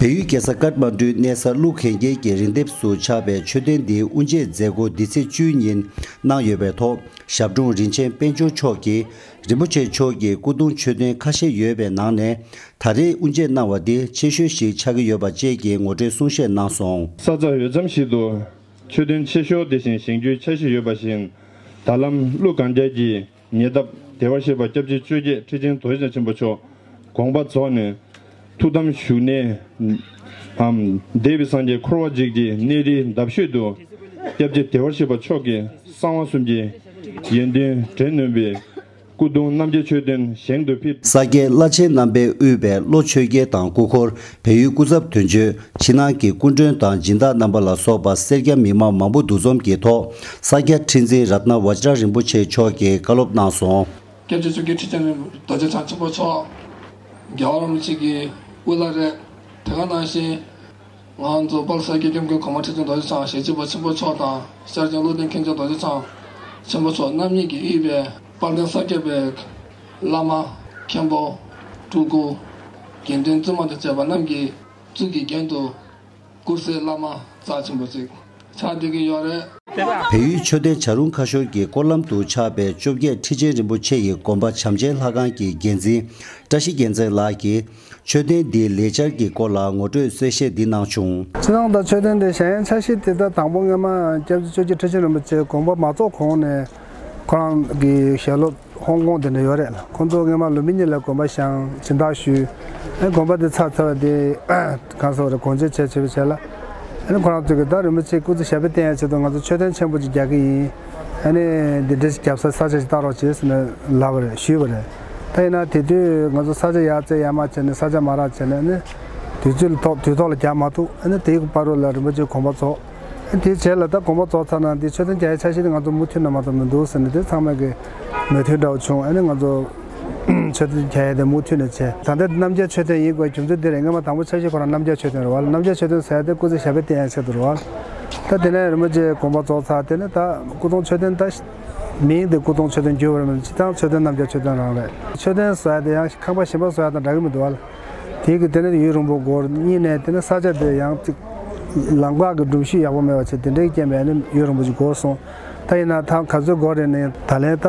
བལ་ཡུལ་རྒྱལ་ས་ཀཏ་མན་ཌུའི་གནས་ས་ཀླུ་གན་རྐྱལ་གྱི་རི་ལྡེབས་སུ་ཆགས་པའི་མཆོད་རྟེན་འདིའི་དབུ་འབྱེད་མཛད་སྒོ་འདི་ཚེས་བཅུའི་ཉིན་གནང་ཡོད་པའི་ཐོག་ཞབས་དྲུང་རིན་ཆེན་དཔལ་འབྱོར་མཆོག་གིས་རིན་པོ་ཆེ་མཆོག་གི་སྐུ་གདུང་མཆོད་རྟེན་ཁ་ཤས་ཡོད་པའི་ནང་ནས་ད་རེས་དབུ་འབྱེད་གནང་བ་འདི་ཆེ་ཤོས་ཤིག་ཆགས་ཀྱི་ཡོད་པ་བཅས་ཀྱི་ངོ་སྤྲོད་གསུང་བཤད་གནང་སོང་། ས་ཆ་འོས་འཚམ་ཞིག་ཏུ་མཆོད་རྟེན་ཆེ་ཤོས་དེ་བཞིན་བཞེངས་རྒྱུའི་འཆར་གཞི་ཡོད་པ་བཞིན། ད་ལམ་ཀླུ་གན་རྐྱལ་གྱི་ཉེ་འདབས་བདེ་བར་གཤེགས་པ་སྐྱབས་རྗེ་བཅོ་བརྒྱད་ཁྲི་ཆེན་རྡོ་རྗེ་འཆང་ཆེན་པོ་མཆོག་དགོངས་པ་རྫོགས་ནས་ཐུགས་དམ་བཞུགས་གནས་འམ་འདས་པའི་སངས་རྒྱས་འཁོར་བ་འཇིག་གི་གནས་རིའི་འདབས་ཤོད་དུ་སྐྱབས་རྗེ་བདེ་བར་གཤེགས་པ་མཆོག་གི་གསང་བ་གསུམ་གྱི་ཡོན་ཏན་དྲན་ནོན་པའི་སྐུ་གདུང་རྣམ་རྒྱལ་མཆོད་རྟེན་བཞེངས་འདུག་ཕིཊ། ས་སྐྱའི་བླ་ཆེན་རྣམ་པས་དབུས་པའི་ལྷོ་ཆོས་རྒྱལ་དང་སྐུ་འཁོར། བལ་ཡུལ་སྐུ་ཚབ་དོན་གཅོད། ཕྱི་ནང་གི་སྐུ་མགྲོན་དང་སྦྱིན་བདག་རྣམ་པ་ལ་སོགས་པ་སེར་སྐྱ་མི་མང་མང་པོ་འདུ་འཛོམས་ཀྱི་ཐོག་ས་སྐྱ་ཁྲི་འཛིན་རཏྣ་བཛྲ་རིན་པོ་ཆེ་མཆོག་གིས་བཀའ་སློབ་གནང་སོང་། སྐྱབས་རྗེ་བཅོ་བརྒྱད་ཁྲི་ཆེན་རྡོ་རྗེ་འཆང་ཆེན་པོ་མཆོག་རྒྱལ་བ་རིན་པོ་ཆེ་གི་དབུ་བླ་རེད། དེ་ག་ནང་བཞིན་ང་ཚོ་དཔལ་ས་སྐྱ་སྐྱབས་མགོན་གོང་མ་ཁྲི་ཆེན་རྡོ་རྗེ་འཆང་ཞལ་གཅིག་པ་ཆེན་པོ་མཆོག་དང་ཤར་ཕྱིན་ཀླུ་ལྡིང་མཁན་ཆེན་རྡོ་རྗེ་འཆང་ཆེན་པོ་མཆོག་རྣམ་གཉིས་ཀྱིས་དབུས་པའི་དཔལ་ལྡན་ས་སྐྱ་པའི་བླ་མ་མཁན་པོ་སྤྲུལ་སྐུ་དགེ་འདུན་བཙུན་མ་དང་བཅས་པ་རྣམས་ཀྱི་གཙུག་གི་རྒྱན་དུ་སྐུ་ཚེ་བླ་མ་རྩ་ཆེན་པོ་ཅིག་ཆགས་བསྡད་ཀྱི་ཡོད་རེད། བལ་ཡུལ་མཆོད་རྟེན་བྱ་རུང་ཁ་ཤོར་གྱི་སྐོར་ལམ་དུ་ཆགས་པའི་བཅོ་བརྒྱད་ཁྲི་ཆེན་རིན་པོ་ཆེ་ཡི་དགོན་པ་བྱམས་ཆེན་ལྷ་ཁང་གི་འགན་འཛིན་བཀྲ་ཤིས་རྒྱལ་མཚན་ལགས་ཀྱིས་མཆོད་རྟེན་འདིའི་ལས་འཆར་གྱི་སྐོར་ལ་ངོ་སྤྲོད་གསལ་བཤད་འདི་གནང་བྱུང་། སྤྱིར་བཏང་ད་མཆོད་རྟེན་འདི་བཞེངས་འཆར་གཞི་དེ་ད་དང་པོ་སྔོན་མ་སྐྱབས་རྗེ་བཅོ་བརྒྱད་ཁྲི་ཆེན་རིན་པོ་ཆེ་དགོངས་པ་མ་རྫོགས་གོང་ནས་ཁོ་རང་གི་ཞལ་སློབ་ཧོང་ཀོང་དེ་འདྲ་ཡོད་རེད་ལ། ཁོང་ཚོ་སྔོན་མ་ལུམ་བི་ནི་ལ་དགོན་པ་བཞེངས་སྦྱིན་བདག་ཞུས། ཨེ་དགོན་པ་དེ་ཚར་ཚར་བ་དེ་གང་ཟེར་བ་རེད། སྒོ་འབྱེད་བྱས་བྱས་པའི་རྗེས་ལ་ ཨ་ནི་ཁོ་རང་ཚོས་ཀྱི་ད་རིན་པོ་ཆེ་སྐུ་ཚེ་ཞབས་པད་བརྟན་ཡག་ཆེད་དུ་ང་ཚོ་མཆོད་རྟེན་ཆེན་པོ་ཅིག་རྒྱག་གི་ཡིན། ཨ་ནི་འདི་འདྲ་ཞིག་རྒྱབ་ས་ས་ཆ་ཞིག་བལྟ་རོགས་བྱེད་ཟེར་ནས་ལབ་པ་རེད། ཞུས་པ་རེད། ད་ཡིན་ན་དེ་དུས་ང་ཚོ་ས་ཆ་ཡར་བཙལ་ཡར་མར་བྱས་ནས་ས་ཆ་མ་རག་བྱས་ནས་ཨ་ནི་དུས་ཚོད་ཐོག་དུས་ཐོག་ལ་རྒྱག་མ་ཐུབ། ཨ་ནི་དེའི་བར་དུ་ལ་རིན་པོ་ཆེ་དགོངས་པ་རྫོགས། ཨ་ནི་དེའི་རྗེས་ལ་ད་དགོངས་པ་རྫོགས་ཚར་ན་འདི་མཆོད་རྟེན་རྒྱག་ཡའི་འཆར་གཞི་དེ་ང་ཚོ་མུ་མཐུད་ནས་མ་གཏོགས་མི་འདུག་ཟེར་ནས་དེ་ཚང་མས་ཀྱི་མོས་མཐུན་འདྲ་བོ་བྱུང་། ཨ་ནི་ང་ཚོ་མཆོད་རྟེན་རྒྱག་ཡ་དེ་མུ་མཐུད་ནས་བྱས། ད་ལྟ་རྣམ་རྒྱལ་མཆོད་རྟེན་ཡིན་དགོས་རྒྱུ་མཚན་འདི་རེད། སྔོན་མ་དང་པོ་འཆར་གཞི་ཁོ་རང་རྣམ་རྒྱལ་མཆོད་རྟེན་རེད་བ། རྣམ་རྒྱལ་མཆོད་རྟེན་ཟེར་ཡ་དེ་སྐུ་ཚེ་ཞབས་པད་བརྟན་ཡ་ཆེད་དུ་རེད་བ། ད་དེ་ནས་རིན་པོ་ཆེ་དགོངས་པ་རྫོགས་ཚར། དེ་ནས་ད་སྐུ་གདུང་མཆོད་རྟེན་ད་མིང་དེ་སྐུ་གདུང་མཆོད་རྟེན་བསྒྱུར་བ་རེད་མིན། སྤྱིར་བཏང་མཆོད་རྟེན་རྣམ་རྒྱལ་མཆོད་རྟེན་རང་རེད། མཆོད་རྟེན་བཟོ་ཡ་དེ་ཡང་ཁང་པ་གཞན་པ་བཟོ་ཡ་དང་འདྲ་གི་མི་འདུག་བ། དེ་གི་དེ་ནས་ཡུན་རིང་པོ་འགོར། གཉིས་ནས་དེ་ནས་ས་ཆ་དེ་ཡང་ཅིག་ལམ་ཁ་གི་སྒྲོམ་གཞི་ཡག་པོ་མེད་པ་བྱས། དེ་འདྲའི་རྐྱེན་པས་ནི་ཡུན་རིང་པོ་ཞིག་འགོར་སོང་། ད་ཡིན་ན་ཐང་ག་ཚོད་འགོར་རེད་ནས་ད་ལན་ད་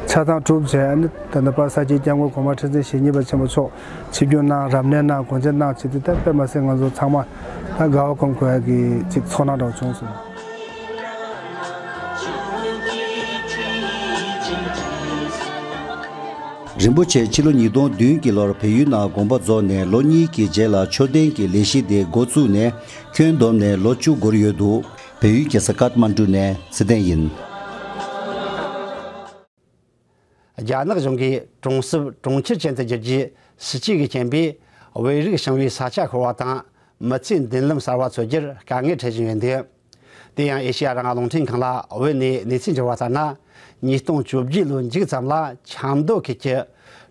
ཆ་ཚང་གྲུབ་བྱས། ཨ་ནི་ད་ནི་པ་ས་སྐྱའི་སྐྱབས་མགོན་གོང་མ་ཁྲི་འཛིན་ཞེ་གཉིས་པ་ཆེན་པོ་མཆོག་ཆིབས་བསྒྱུར་གནང་། རབ་གནས་གནང་། གུང་ཚིགས་གནང་བྱས་ཏེ། ད་དཔེ་མ་སྲིད་ང་ཚོ་ཚང་མ་ད་དགའ་བ་གོམ་གོམ་ཡག་གི་ཅིག་ཚོར་སྣང་འདྲ་བོ་བྱུང་སོང་། རིན་པོ་ཆེ་ཕྱི་ལོ་ཉིས་སྟོང་བདུན་གྱི་ལོར་བལ་ཡུལ་ནང་དགོངས་པ་རྫོགས་ནས་ལོ་གཉིས་ཀྱི་རྗེས་ལ་མཆོད་རྟེན་གྱི་ལས་གཞི་དེ་འགོ་བཙུགས་ནས་ཁྱོན་བསྡོམས་ནས་ལོ་བཅུ་འགོར་ཡོད་འདུག། བལ་ཡུལ་རྒྱལ་ས་ཀཏ་མན་ཌུ་ནས་ཚེ་བརྟན་ཡིན། རྒྱ་ནག་གཞུང་གིས་གྲོང་གསེབ་གྲོང་ཁྱེར་ཅན་དུ་བསྒྱུར་རྒྱུའི་སྲིད་ཇུས་ཀྱི་རྐྱེན་པས། བོད་རིགས་བྱུང་བའི་ས་ཆ་ཤོར་བ་དང་། མི་ཚེའི་མདུན་ལམ་གསར་བ་འཚོལ་རྒྱུར་དཀའ་ངལ་འཕྲད་བཞིན་ཡོད་འདུག། དེ་ཡང་ཨེ་ཤེ་ཡ་རང་དབང་རླུང་འཕྲིན་ཁང་ལ་བོད་ནས་གནས་ཚུལ་འབྱོར་བ་ལྟར་ན། ཉིས་སྟོང་བཅོ་བརྒྱད་ལོའི་མཇུག་ཙམ་ལ་ཆབ་མདོ་ཁུལ་གྱི་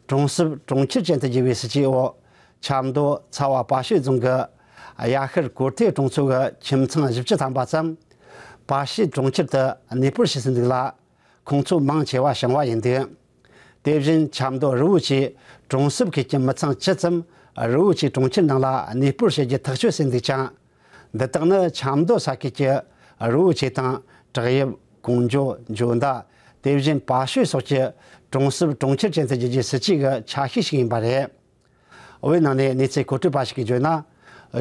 གྲོང་གསེབ་གྲོང་ཁྱེར་ཅན་དུ་བསྒྱུར་བའི་སྲིད་ཇུས་འོག། ཆབ་མདོ་ཚ་བ་པ་ཤོད་རྫོང་གི་གཡའ་ཤར་ཀོར་ཐེ་གྲོང་ཚོ་གི་ཁྱིམ་ཚང་བཞི་བཅུ་ཐམ་པ་ཙམ་པ་ཤོད་གྲོང་ཁྱེར་དུ་གནས་སྤོར་བྱས་ཟིན་འདུག་ལ། ཁོང་ཚོ་མང་ཆེ་བ་ཞིང་བ་ཡིན་འདུག། དེ་བཞིན་ཆབ་མདོ་རི་བོ་ཆེའི་གྲོང་གསེབ་ཁུལ་གྱི་མི་ཚང་བཅུ་ཙམ་རི་བོ་ཆེའི་གྲོང་ཁྱེར་ནང་ལ་གནས་སྤོར་བྱེད་རྒྱུ་ཐག་གཅོད་ཟིན་འདུག་ཅིང་། འདི་དག་ནི་ཆབ་མདོ་ས་ཁུལ་གྱི་རི་བོ་ཆེ་དང་བྲག་གཡབ། གོང་ཇོ། འཇོ་མདའ། དེ་བཞིན་པ་ཤོད་སོགས་ཀྱི་གྲོང་གསེབ་གྲོང་ཁྱེར་ཅན་དུ་བསྒྱུར་རྒྱུའི་སྲིད་ཇུས་ཀྱི་ཆ་ཤས་ཤིག་ཡིན་པ་རེད། བོད་ནང་ནས་གནས་ཚུལ་མཁོ་སྤྲོད་པ་ཞིག་གིས་བརྗོད་ན།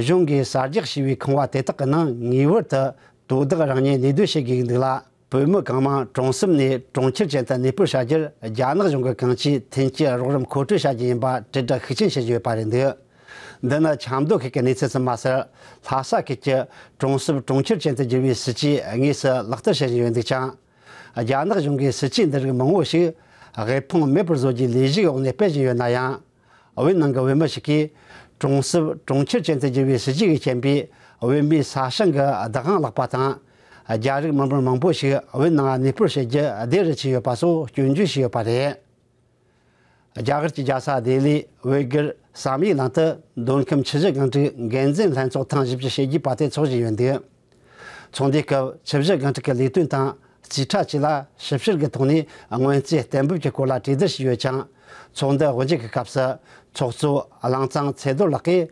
གཞུང་གིས་གསར་རྒྱག་བྱས་པའི་ཁང་བ་དེ་དག་གི་ནང་ངེས་པར་དུ་དོ་བདག་རང་ཉིད་གནས་སྡོད་བྱེད་དགོས་ཀྱི་འདུག་ལ། བོད་མི་གང་མང་གྲོང་གསེབ་ནས་གྲོང་ཁྱེར་ཅན་དུ་གནས་སྤོར་བྱ་རྒྱུར་རྒྱ་ནག་གཞུང་གིས་གང་ཅིའི་མཐུན་རྐྱེན་རོགས་རམ་མཁོ་སྤྲོད་བྱ་རྒྱུ་ཡིན་པ་དྲིལ་བསྒྲགས་ཤུགས་ཆེན་བྱེད་བཞིན་ཡོད་པ་རེད་འདུག། འདི་ནི་ཆབ་མདོ་ཁུལ་གྱི་གནས་ཚུལ་ཙམ་མ་ཟད། ལྷ་ས་ཁུལ་གྱི་གྲོང་གསེབ་གྲོང་ཁྱེར་ཅན་དུ་བསྒྱུར་བའི་སྲིད་ཇུས་དངོས་སུ་ལག་བསྟར་བྱེད་བཞིན་ཡོད་འདུག་ཅིང་། རྒྱ་ནག་གཞུང་གིས་སྲིད་ཇུས་འདི་རིགས་མང་བོ་ཞིག་དབུལ་ཕོངས་མེད་པར་བཟོ་རྒྱུའི་ལས་གཞིའི་འོག་ནས་སྤེལ་བཞིན་ཡོད་ན་ཡང་། བོད་ནང་གི་བོད་མི་ཞིག་གིས་གྲོང་གསེབ་གྲོང་ཁྱེར་ཅན་དུ་བསྒྱུར་བའི་སྲིད་ཇུས་ཀྱི་རྐྱེན་པས། བོད་མིའི་ས་ཞིང་གི་བདག་དབང་བརླག་པ་དང་། རྒྱ་རིགས་མི་འབོར་མང་པོ་ཞིག་བོད་ནང་གནས་སྤོར་བྱེད་རྒྱུ་བདེ་རུ་ཕྱིན་ཡོད་པ་སོགས་སྐྱོན་བརྗོད་བྱས་ཡོད་པ་རེད། རྒྱ་གར་གྱི་རྒྱལ་ས་ལྡི་ལིའི་ཝེ་གར་བསམ་ཡས་གླིང་དུ་མདོ་ཁམས་ཆུ་བཞི་སྒང་དྲུག་འགན་འཛིན་ལྷན་ཚོགས་ཐེངས་བཞི་བཅུ་ཞེ་བརྒྱད་པ་དེ་འཚོགས་བཞིན་ཡོད་འདུག། ཚོགས་འདུའི་སྐབས་ཆུ་བཞི་སྒང་དྲུག་གི་ལས་དོན་དང་རྩིས་ཁྲ་བཅས་ལ་ཞིབ་བཤེར་གྱི་ཐོག་ནས་སྔོན་རྩིས་གཏན་འབེབས་ཀྱི་སྐོར་ལ་གྲོས་བསྡུར་བྱས་ཡོད་ཅིང་། ཚོགས་འདུ་དབུ་འབྱེད་ཀྱི་སྐབས་སུ་ཚོགས་གཙོ་གླང་ཚང་ཚེ་རྡོར་ལགས་ཀྱིས།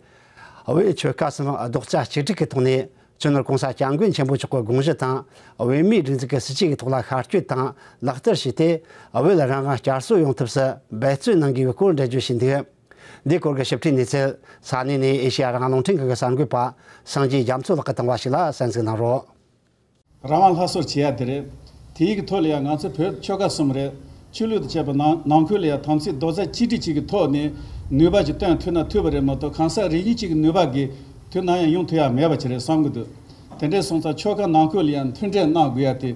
བོད་ཆོལ་ཁ་གསུམ་རྡོག་རྩ་གཅིག་སྒྲིལ་གྱི་ཐོག་ནས་སྤྱི་ནོར་༸གོང་ས་༸སྐྱབས་མགོན་ཆེན་པོ་མཆོག་གི་དགོངས་གཞི་དང་། བོད་མིའི་སྒྲིག་འཛུགས་ཀྱི་སྲིད་ཇུས་ཀྱི་ཐོག་ལ་ཤར་བསྐྱོད་དང་ལག་བསྟར་བྱས་ཏེ། བོད་རང་དབང་བསྐྱར་གསོ་ཡོང་ཐབས་སུ་འབད་བརྩོན་གནང་དགོས་པའི་སྐོར་འགྲེལ་བརྗོད་བྱས་འདུག། འདིའི་སྐོར་གྱི་ཞིབ་ཕྲའི་གནས་ཚུལ་ས་གནས་ནས་ཨེ་ཤེ་ཡ་རང་དབང་རླུང་འཕྲིན་ཁང་གི་གསར་འགོད་པ་སངས་རྒྱས་རྒྱ་མཚོ་ལགས་ཀྱིས་བཏང་བ་ཞིག་ལ་གསན་གཟིགས་གནང་རོགས། རང་དབང་སླར་གསོ་བྱེད་ཡ་དེ་རེད། དེའི་གི་ཐོག་ལ་ཡང་ང་ཚོ་བོད་ཆོལ་ཁ་གསུམ་རེད། ཆོས་ལུགས་དང་བཅས་པ་ནང་ནང་ཁུལ་ལ་ཡང་དམ་ཚིག་རྡོག་རྩ་གཅིག་སྒྲིལ་གཅིག་གི་ཐོག་ནས་ནུས་པ་ཅིག་བཏོན་ཐུབ་ན་ཐུབ་པ་རེད་མ་གཏོགས། གང་ཟག་རེ་གཉིས་གཅིག་གི་ནུས་པ་གིས་དུས་ནམ་ཡང་ཡོང་ཐུབ་ཡ་མེད་པ་ཅིག་རེད་བསམ་གི་འདུག། དེ་འདྲས་སོང་ཙང་ཆོལ་ཁ་ནང་ཁུལ་ལ་ཡང་མཐུན་འབྲེལ་གནང་དགོས་ཡ་དེ་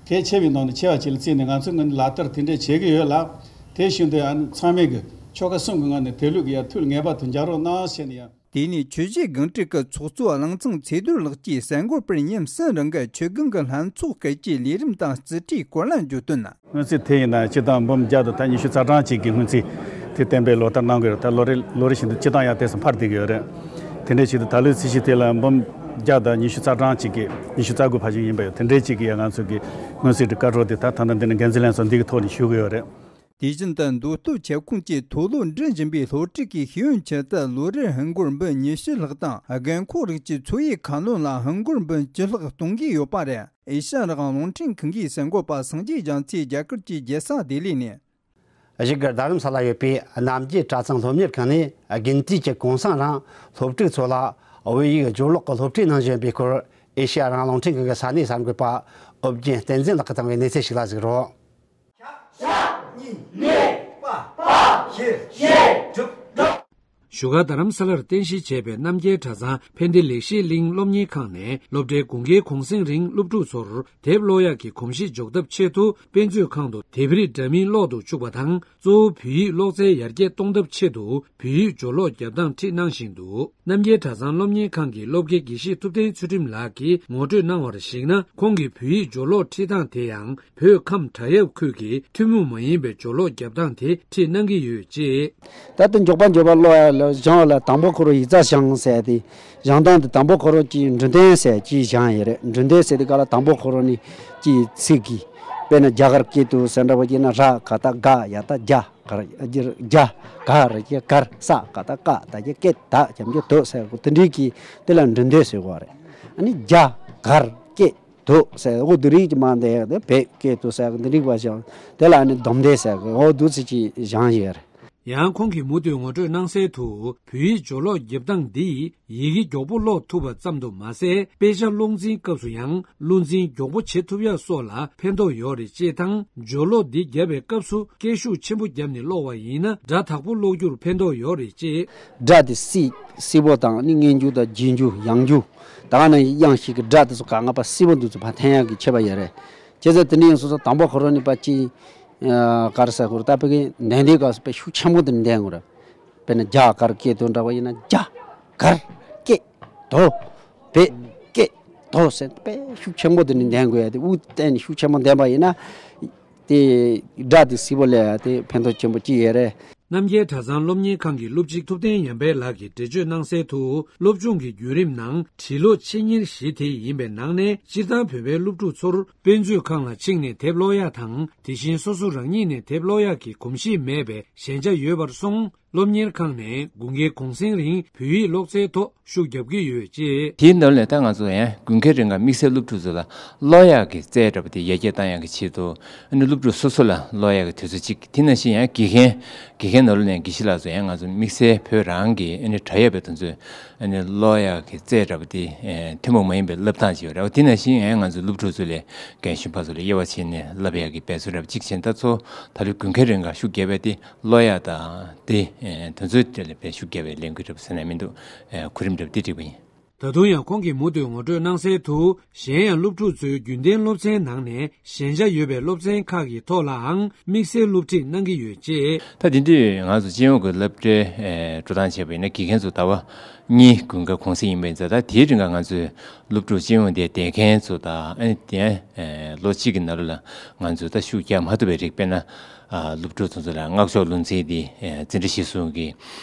གལ་ཆེ་བའི་ནང་ནས་ཆེ་བ་ཅིག་ལ་བརྩིས་ནས་ང་ཚོའི་ངོས་ནས་ལག་བསྟར་དེ་འདྲས་བྱེད་ཀྱི་ཡོད་ལ། དེ་བཞིན་དུ་ཡང་ཚང་མས་གི་ཆོལ་ཁ་གསུམ་གི་ངོས་ནས་དེ་ལུགས་ཀྱི་ཡ་ཐུགས་ངེས་པར་དུ་འཇགས་རོགས་གནང་ཞེས་ནས་ཡང་། དེ་ནས་ཆུ་བཞི་སྒང་དྲུག་གི་ཚོགས་གཙོ་གླང་ཚང་ཚེ་རྡོར་ལགས་ཀྱིས་གསར་འགོད་པར་ཉིན་གསུམ་རིང་གི་ཆོས་སྒང་གི་ལྷན་ཚོགས་སྐད་ཀྱི་ལས་རིམ་དང་རྩིས་ཁྲའི་སྐོར་ལ་འཇོག་དོན། སྔོན་རྩིས་དེ་ཡིན་ན་སྤྱིར་བཏང་འབུམ་བརྒྱ་དང་ད་ཉི་ཤུ་རྩ་གྲངས་ཅིག་གི་སྔོན་རྩིས་དེ་གཏན་འབེབས་ལོ་ལྟར་གནང་གི་ཡོད་རེད། ད་ལོ་རེ་ལོ་རེ་བཞིན་དུ་སྤྱིར་བཏང་ཡང་དེ་ཙམ་འཕར་བསྡད་ཀྱི་ཡོད་རེད། དེ་འདྲའི་ཆེད་དུ་ད་ལོའི་རྩིས་གཞི་དེ་ལ་འབུམ་བརྒྱ་དང་ཉི་ཤུ་རྩ་གྲངས་ཅིག་གི་ཉི་ཤུ་རྩ་དགུ་ཕལ་ཆེར་ཡིན་པ་ཡོད། དེ་འདྲའི་ཅིག་གི་ཡང་ང་ཚོ་གི་སྔོན་རྩིས་ཀྱི་བཀའ་འཁྲོལ་དེ་ད་ད་ལྟ་འདི་ནས་འགན་འཛིན་ལྷན་ཚོགས་འདི་གི་ཐོག་ནས་ཞུ་གི་ཡོད་རེད། དེ་བཞིན་དུ་མདོ་སྟོད་ཁྱབ་ཁོངས་ཀྱི་མཐོ་སློབ་འགྲིམ་བཞིན་པའི་སློབ་ཕྲུག་གི་ཤེས་ཡོན་ཆེད་དུ་ལོ་རེར་ཧིན་སྒོར་འབུམ་ཉི་ཤུ་ལྷག་དང་། རྒན་འཁོགས་རིགས་ཀྱི་འཚོ་བའི་ཁ་ལོན་ལ་ཧིན་སྒོར་འབུམ་བཅུ་ལྷག་གཏོང་གི་ཡོད་པ་རེད། ཨེ་ཤ་ཡ་རང་དབང་རླུང་འཕྲིན་ཁང་གི་གསར་འགོད་པ་སངས་རྒྱས་རྒྱ་མཚོས་རྒྱ་གར་གྱི་རྒྱལ་ས་ལྡི་ལི་ནས། གཞིས་སྒར་རྡ་རམ་ས་ལ་ཡོད་པའི་རྣམ་རྒྱལ་གྲྭ་ཚང་སློབ་གཉེར་ཁང་ནས་དགུན་དུས་ཀྱི་གུང་སེང་རིང་སློབ་ཕྲུག་ཚོ་ལ་བོད་ཡིག་སྦྱོར་ཀློག་གི་སློབ་ཁྲིད་གནང་བཞིན་པའི་སྐོར། ཨེ་ཤ་ཡ་རང་དབང་རླུང་འཕྲིན་ཁང་གི་ས་གནས་གསར་འགོད་པ་ཨོ་རྒྱན་བསྟན་འཛིན་ལགས་ཀྱིས་བཏང་བའི་གནས་ཚུལ་ཞིག་ལ་གཟིགས་རོགས། ཞ་གཉིས་ནས་པ་པ་ཞེ་ཞེ་དྲུག་དྲུག་བཞུགས་སྒར་རྡ་རམ་ས་ལར་རྟེན་གཞི་བྱས་པའི་རྣམ་རྒྱལ་གྲྭ་ཚང་ཕན་བདེ་ལེགས་བཤད་གླིང་སློབ་གཉེར་ཁང་ནས་སློབ་གྲྭའི་དགུན་ཁའི་གུང་གསེང་རིང་སློབ་ཕྲུག་ཚོར་དེབ་ཀློག་ཡག་གི་གོམས་གཤིས་འཇོག་ཐབས་ཆེད་དུ། དཔེ་མཛོད་ཁང་དུ་དེབ་རིགས་འདྲ་མིན་ཀློག་ཏུ་བཅུག་པ་དང་། གཙོ་བོ་བོད་ཡིག་ཀློག་རྩལ་ཡར་རྒྱས་གཏོང་ཐབས་ཆེད་དུ་བོད་ཡིག་སྦྱོར་ཀློག་རྒྱབ་སྟངས་ཁྲིད་གནང་བཞིན་འདུག་རྣམ་རྒྱལ་གྲྭ་ཚང་སློབ་གཉེར་ཁང་གི་སློབ་དགེ་དགེ་བཤེས་ཐུབ་བསྟན་ཚུལ་ཁྲིམས་ལགས་ཀྱིས་ངོ་སྤྲོད་གནང་བར་གཞིགས་ན། ཁོང་གིས་བོད་ཡིག་སྦྱོར་ཀློག་ཁྲིད་སྟངས་དེ་ཡང་བོད་ཁམས་བྲག་གཡབ་ཁུལ་གྱི་ཐུན་མོང་མ་ཡིན་པའི་སྦྱོར་ཀློག་རྒྱབ་སྟངས་དེ་ཁྲིད་གནང་གི་ཡོད་ཅེས། ད་ལྟ་མགྱོགས་པ་མགྱོགས་པ་ཀློག་ཡག་ལ་སྦྱང་བ་ལ། དང་པོ་ཁོ་རང་ཡིག་ཚད་སྦྱང་ཟེར་ཏེ་སྦྱང་སྟངས་དེ། དང་པོ་ཁོ་རང་གིས་འབྲི་དོན་ཟེར་ཅིག་སྦྱང་ཡས་རེད། འབྲི་དོན་ཟེར་དུས་སྐབས་ལ་དང་པོ་ཁོ་རང་ནས་ཅིག་ཚིག་གི། དཔེར་ན་རྒྱ་གར་སྐད་དུ་ཟེར་འདྲ་བོ་བྱས་ན། ར་ག་བཏགས་རྒ། ཡ་བཏགས་རྒྱ། གར་རྒྱ་གར་གྱི་གར། ས་ག་བཏགས་སྐ། ད་ཀྱི་སྐད། ད་ཅམ་གྱི་དོ་ཟེར་གོ། དེ་འདྲའི་གི་དེ་ལ་འབྲི་དོན་ཟེར་གོ་རེད། ཨ་ནི་རྒྱ་གར་སྐད་དོ་ཟེར་གོ། དེ་རིགས་ཀྱི་མ་འདས་དེ་བོད་སྐད་དུ་ཟེར་གོ། དེ་འདྲའི་བ་ཞིག་དེ་ལ་ཨ་ནི་སྡོམ་དོན་ཟེར་གོ། འོ་འདུག་ཚིག་ཅིག་སྦྱང་ཡོད་རེད། ཡང་ཁོང་གིས་མུ་མཐུད་ངོ་སྤྲོད་གནང་གསལ་དུ། བོད་ཡིག་སྦྱོར་ཀློག་རྒྱབ་སྟངས་འདིས་ཡི་གེ་མགྱོགས་པོ་ཀློག་ཐུབ་པ་ཙམ་དུ་མ་ཟད། དཔེ་ཆ་ཀློག་འཛིན་སྐབས་སུ་ཡང་བློ་འཛིན་མགྱོགས་པོ་བྱེད་ཐུབ་ཡག་སོགས་ལ་ཕན་ཐོགས་ཡོད་རེད་ཅེས་དང་། སྦྱོར་ཀློག་འདི་བརྒྱབ་པའི་སྐབས་སུ་སྐད་ཤུགས་ཆེན་པོ་བརྒྱབ་ནས་ཀློག་པ་ཡིན་ན། སྒྲ་དག་པོ་ཀློག་རྒྱུར་ཕན་ཐོགས་ཡོད་རེད་ཅེས། སྒྲ་དེ་སི་སི་བོ་དང་ནི་སྔོན་འཇུག་དང་རྗེས་འཇུག་ཡང་འཇུག་ད་ག་ནང་དབྱངས་ཤིག་གི་སྒྲ་དེ་ཚོ་ག་ང་པ་སི་བོ་འདུག་ཚོ་ཕ་འཐེན་ཡག་གི་ཁྱད་པར་ཡོད་རེད། བྱས་ཙང་དེ་འདྲ་ཡིན་སོང་ཙང་དང་པོ་ཁོ་རང་ནི་པ་ཅི། ཨ། གར་ཟེར་གོ་རེད། ད་བོད་སྐད་འདོན་དུས་སྐབས་སུ་དཔེ་ཤུགས་ཆེན་པོ་དེ་འདོན་དགོས་རེད། དཔེར་ན་རྒྱ་གར་སྐད་དོ་འདྲ་བ་ཡིན་ན། རྒྱ་གར་སྐད་དོ། བོད་སྐད་དོ་ཟེར་དཔེ་ཤུགས་ཆེན་པོ་དེ་འདོན་དགོས་ཡ་དེ། དབུགས་བཏང་ནས་ཤུགས་ཆེན་པོ་འདོན་པ་ཡིན་ན། དེ་སྒྲ་དེ་སི་བོ་ལས་ཡ་དེ་ཕན་ཐོགས་ཆེན་པོ་ཅིག་ཡོད་རེད། རྣམ་རྒྱལ་གྲྭ་ཚང་སློབ་གཉེར་ཁང་གི་སློབ་སྤྱི་ཐུབ་བསྟན་ཡར་འཕེལ་ལགས་ཀྱིས་འགྲེལ་བརྗོད་གནང་གསལ་དུ། སློབ་སྦྱོང་གི་བརྒྱུད་རིམ་ནང་བྲིས་ཀློག་ཆེད་གཉེར་གཞི་དེ་ཡིན་པའི་ནང་ནས། སྤྱིར་བཏང་བོད་པའི་སློབ་ཕྲུག་ཚོར་དཔེ་མཛོད་ཁང་ལ་ཕྱིན་ནས་དེབ་ཀློག་ཡག་དང་། དེ་བཞིན་སོ་སོ་རང་ཉིད་ནས་དེབ་ཀློག་ཡག་གི་གོམས་གཤིས་མེད་པའི་ཞན་ཆ་ཡོད་པར་སོང་། སློབ་གཉེར་ཁང་ནས་དགུན་ཁའི་གུང་གསེང་རིང་བོད་ཡིག་ཀློག་རྩལ་ཐོག་ཤུགས་རྒྱབ་ཀྱི་ཡོད་ཅེས། དེའི་ནང་ལས་ད་ང་ཚོ་ཡང་དགུན་ཁའི་རིང་ལ་དམིགས་བསལ་སློབ་ཕྲུག་ཚོ་ལ་ཀློག་ཡག་གི་རྩལ་འདྲ་པོ་དེ་ཡར་རྒྱས་བཏང་ཡག་གི་ཆེད་དུ། ཨ་ནི་སློབ་ཕྲུག་སོ་སོ་ལ་ཀློག་ཡག་གི་དུས་ཚོད་གཅིག་དེ་ནང་བཞིན་ཡང་དགེ་རྒན། དགེ་རྒན་ནང་ལོགས་ནས་དགེ་བཤེས་ལགས་ཚོ་ཡང་ང་ཚོ་དམིགས་བསལ་བོད་རང་གི་ཨ་ནི་བྲག་གཡབ་པའི་དེ་ཚོའི་ཨ་ནི་ཀློག་ཡག་གི་རྩལ་འདྲ་པོ་དེ། ཨེ། ཐུན་མོང་མ་ཡིན་པའི་བསླབ་སྟངས་ཅིག་ཡོད་རེད། དེ་ནང་བཞིན་ཡང་ང་ཚོ་སློབ་ཕྲུག་ཚོ་ལ་རྒན་གཞོན་ཕར་ཚུར་ལ་དབྱེ་བ་ཕྱེ་ནས་བསླབ་ཡག་གི་འབད་བརྩོན་འདྲ་པོ་གཅིག་བྱས། ད་ཚོ་ད་ལོའི་དགུན་ཁའི་རིང་ག་ཤུགས་རྒྱབ་པ་དེ་ཀློག་ཡག་དང་དེ། ཨེ། དེ་ཚོའི་ཐད་ལ་དཔེ་ཤུགས་རྒྱབ་པའི་ལས་འགུལ་འདྲ་པོ་ཟེར་ན་མི་འདུག་ཨེ། གོ་རིམ་འདྲ་པོ་དེ་བསྒྲིགས་པ་ཡིན། ད་དུང་ཡང་ཁོང་གིས་མུ་མཐུད་ངོ་སྤྲོད་གནང་གསལ་དུ། གཞན་ཡང་སློབ་ཕྲུག་ཚོའི་རྒྱུན་ལྡན་སློབ་ཚན་ནང་ནས་ཞན་ཆ་ཡོད་པའི་སློབ་ཚན་ཁག་གི་ཐོག་ལའང་དམིགས་བསལ་སློབ་ཁྲིད་གནང་གི་ཡོད་ཅེས། ད་དེ་དུས་ང་ཚོ་སྤྱི་ཡོངས་ཀྱི་སློབ་གྲྭའི། ཨེ། འགྲོ་སྟངས་བྱས་པ་ཡིན་ན། དགེ་རྒན་ཚོ་ཟླ་བ་གཉིས་དགུན་ཁ་གུང་གསེང་ཡིན་པ་ཡིན་ཙང་། ད་དེའི་རིང་ག་ང་ཚོའི་སློབ་ཕྲུག་སྤྱི་ཡོངས་དེ་བསྡད་མཁན་ཚོ་དང་། ཨ་ནི་དེ། ཨེ། ལོ་གཅིག་གི་ནང་ལ་ང་ཚོས་ད་ཤུགས་རྒྱག་མ་ཐུབ་པའི་རིགས། དཔེར་ན། ཨ། སློབ་ཕྲུག་ཚོ་ཚོ་ལ་སྔགས་ཕྱོགས་བློ་འཛིན་དེ། ཨེ། འཛིན་གྲྭ་གཞིར་བཟུང་གི།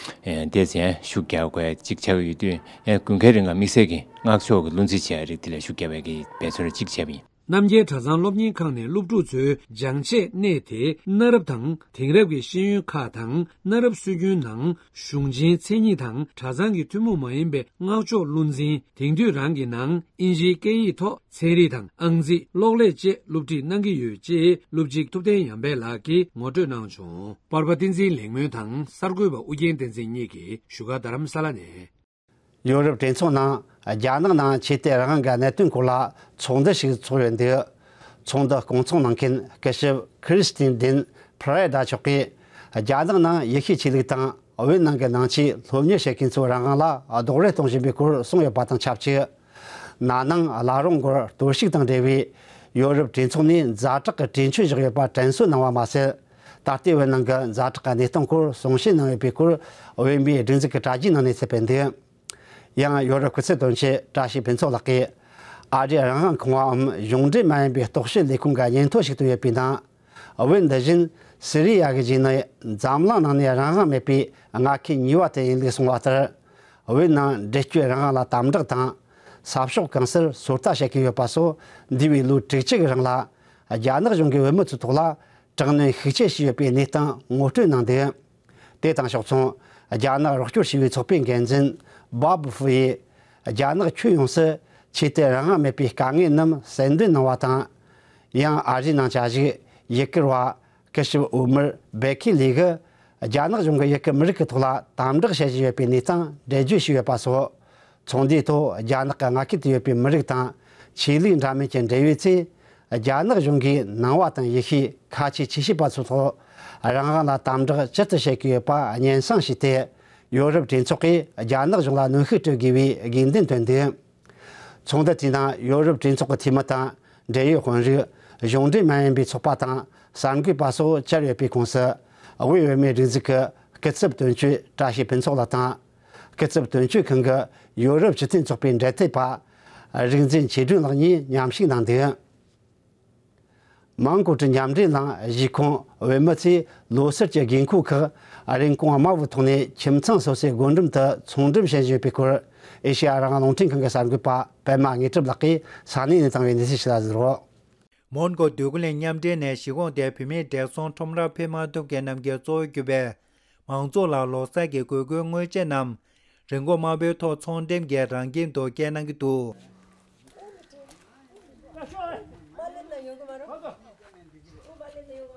ཨེ། དེ་ཚོ་ཡང་ཤུགས་རྒྱག་དགོས་ཡ་གཅིག་ཆགས་ཀྱི་ཡོད་དུས། ཨེ། དགུན་ཁའི་རིང་ལ་དམིགས་བསལ་གྱི་སྔགས་ཕྱོགས་ཀྱི་བློ་འཛིན་བྱེད་ཡ་རིགས་དེ་ལ་ཤུགས་རྒྱག་པའི་གི་འབད་བརྩོན་རེ་གཅིག་བྱས་པ་ཡིན། རྣམ་རྒྱལ་གྲྭ་ཚང་སློབ་གཉེར་ཁང་ནས་སློབ་ཕྲུག་ཚོའི་སྦྱང་བྱའི་གནས་དེ་གནའ་རབས་དང་དེང་རབས་ཀྱི་ཤེས་ཡོན་ཁག་དང་། གནའ་རབས་སྲོལ་རྒྱུན་ནང་གཞུང་ཆེན་མཚན་ཉིད་དང་། གྲྭ་ཚང་གི་ཐུན་མོང་མ་ཡིན་པའི་སྔགས་ཕྱོགས་བློ་འཛིན། དེང་དུས་རང་གི་ནང་ཨིན་ཇིའི་སྐད་ཡིག་ཐོག་ཚན་རིག་དང་། ཨང་རྩིས། གློག་ཀླད་བཅས་སློབ་ཁྲིད་གནང་གི་ཡོད་ཅེས་སློབ་སྤྱི་ཐུབ་བསྟན་ཡར་འཕེལ་ལགས་ཀྱིས་ངོ་སྤྲོད་གནང་བྱུང་། པར་པ་བསྟན་འཛིན་ལེགས་སྨོན་དང་གསར་འགོད་པ་ཨུ་རྒྱན་བསྟན་འཛིན་གཉིས་ཀྱིས་བཞུགས་སྒར་རྡ་རམ་ས་ལ་ནས། ཡོ་རོབ་གྲོས་ཚོགས་ནང་རྒྱ་ནག་ནང་ཆོས་དད་རང་དབང་གི་གནད་དོན་སྐོར་ལ་ཚོགས་འདུ་ཞིག་ཚོགས་ཡོད་འདུག་ཚོགས་འདུ་སྐོང་ཚོགས་གནང་མཁན་སྐུ་ཞབས་ཁི་རི་སྟིན་ཏིན་ཕ་རེ་ད་མཆོག་གིས། རྒྱ་ནག་ནང་ཡེ་ཤུའི་ཆོས་ལུགས་དང་བོད་ནང་གི་ནང་ཆོས་སློབ་གཉེར་བྱེད་མཁན་ཚོའི་རང་དབང་ལ་རྡོག་རོལ་གཏོང་བཞིན་པའི་སྐོར་གསུངས་ཡོད་པ་དང་ཆབས་ཅིག་ན་ནིང་བླ་རུང་མགོར་གཏོར་བཤིག་དང་འབྲེལ་བའི་ཡོ་རོབ་གྲོས་ཚོགས་ནས་ཛ་དྲག་གི་གྲོས་ཆོད་བཞག་ཡོད་པ་དྲན་གསོ་གནང་བ་མ་ཟད། ད་ལྟའི་བོད་ནང་གི་ཛ་དྲག་གི་གནས་སྟངས་སྐོར་གསུང་བཤད་གནང་ཡོད་པའི་སྐོར། བོད་མིའི་སྒྲིག་འཛུགས་ཀྱི་དྲ་རྒྱའི་ནང་ནས་གསལ་སྤེལ་འདུག་ཡང་ཡོ་རོབ་སྐུ་ཚབ་དོན་གཅོད་བཀྲ་ཤིས་ཕུན་ཚོགས་ལགས་ཀྱིས། ཨ་རིའི་རང་དབང་ཁང་བའམ་གཞུང་འབྲེལ་མ་ཡིན་པའི་རྟོག་ཞིབ་ལས་ཁུངས་ཀྱི་སྙན་ཐོ་ཞིག་བཏོན་ཡོད་པའི་ནང་། བོད་འདི་བཞིན་སི་རི་ཡ་གི་རྗེས་ནས་འཛམ་གླིང་ནང་ནས་རང་དབང་མེད་པའི་མངའ་ཁུལ་གཉིས་པ་དེ་ཡིན་ལུགས་གསུངས་པ་ལྟར། བོད་ནང་འགྲེལ་བརྗོད་རང་དབང་ལ་དམ་དྲག་དང་། ས་ཕྱོགས་གང་སར་སོ་ལྟ་བྱེད་ཀྱི་ཡོད་པ་སོགས། འདས་པའི་ལོ་དྲུག་ཅུ་གི་རིང་ལ་རྒྱ་ནག་གཞུང་གིས་བོད་མི་ཚོའི་ཐོག་ལ་དྲག་གནོན་ཤུགས་ཆེ་བྱས་ཡོད་པའི་གནས་སྟངས་ངོ་སྤྲོད་གནང་འདུག་དེ་དང་ཕྱོགས་མཚུངས། རྒྱ་ནག་རོགས་སྐྱོར་བྱས་པའི་ཚོགས་པའི་འགན་འཛིན་བཱ་བུ་ཧྥུ་ཡིས། རྒྱ་ནག་ཁྱོན་ཡོངས་སུ་ཆོས་དད་རང་དབང་མེད་པའི་དཀའ་ངལ་རྣམས་གསལ་འདོན་གནང་བ་དང་། ཡང་ཨ་རིའི་ནང་བཅའ་བཞུགས་ཡུ་གུར་བ་སྐུ་ཞབས་ཨོ་མར་བེ་ཁི་ལི་གིས། རྒྱ་ནག་གཞུང་གིས་ཡུ་གུར་མི་རིགས་ཀྱི་ཐོག་ལ་དམ་དྲག་བྱེད་བཞིན་ཡོད་པའི་གནས་སྟངས་འགྲེལ་བརྗོད་བྱས་ཡོད་པ་སོགས། ཚོགས་འདུའི་ཐོག་རྒྱ་ནག་གི་མངའ་ཁུལ་དུ་ཡོད་པའི་མི་རིགས་དང་ཆོས་ལུགས་འདྲ་མིན་གྱི་འབྲེལ་ཡོད་ཚོས། རྒྱ་ནག་གཞུང་གིས་ནང་པ་དང་ཡེ་ཤུའི་ཁ་ཆེ་ཆོས་བྱེད་པ་ཚོའི་ཐོག་རང་དབང་ལ་དམ་དྲག་ཇི་ལྟར་བྱེད་ཀྱི་ཡོད་པ་སྙན་སེང་ཞུས་ཏེ། ཡོ་རོབ་གྲོས་ཚོགས་ཀྱིས་རྒྱ་ནག་གཞུང་ལ་གནོན་ཤུགས་སྤྲོད་དགོས་པའི་དགོས་འདུན་བཏོན་འདུག། ཚོགས་འདུ་དེའི་ནང་ཡོ་རོབ་གྲོས་ཚོགས་ཀྱི་འཐུས་མི་དང་། འབྲེལ་ཡོད་དཔོན་རིགས། གཞུང་འབྲེལ་མ་ཡིན་པའི་ཚོགས་པ་དང་གསར་འགོད་པ་སོགས་བཅར་ཡོད་པའི་ཁོངས་སུ། དབུས་བོད་མིའི་སྒྲིག་འཛུགས་ཀྱི་སྐུ་ཚབ་དོན་གཅོད་བཀྲ་ཤིས་ཕུན་ཚོགས་ལགས་དང་། སྐུ་ཚབ་དོན་གཅོད་ཁང་གི་ཡོ་རོབ་སྤྱི་མཐུན་ཚོགས་པའི་འབྲེལ་མཐུད་པ། རིག་འཛིན་ཆོས་སྒྲོན་ལགས་གཉིས་མཉམ་ཞུགས་གནང་འདུག། མོན་གྷོ་གྲུ་མཉམ་འབྲེལ་ནང་གཞིས་ཁོངས་བོད་མི་ཚོས་ལོ་གསར་གྱི་དགོས་མཁོ་ཁག་རིན་གོང་དམའ་བོའི་ཐོག་ནས་ཁྱིམ་ཚང་སོ་སོའི་སྒོ་འགྲམ་དུ་ཚོང་འགྲེམས་བྱེད་བཞིན་ཡོད་པའི་སྐོར། ཨེ་ཤེ་ཡ་རང་དབང་རླུང་འཕྲིན་ཁང་གི་གསར་འགོད་པ་པད་མ་དངོས་གྲུབ་ལགས་ཀྱིས་ས་གནས་ནས་བཏང་བའི་གནས་ཚུལ་ཞིག་ལ་གཟིགས་རོགས། མོན་གྷོ་འདོད་རྒུ་གླིང་མཉམ་འབྲེལ་ནས་གཞིས་ཁོངས་དེའི་བུད་མེད་བགྲེས་སོང་ཁྲོམ་ར་ཕེབས་མ་ཐུབ་མཁན་རྣམས་ཀྱིས་གཙོ་བོ་གྱུར་པའི་མང་ཚོགས་ལ་ལོ་གསར་གྱི་དགོས་མཁོའི་དངོས་ཆས་རྣམས་རིན་གོང་དམའ་པོའི་ཐོག་ཚོང་འགྲེམས་ཀྱིས་རང་ཁྱིམ་དུ་སྐྱེལ་གནང་གི་འདུག།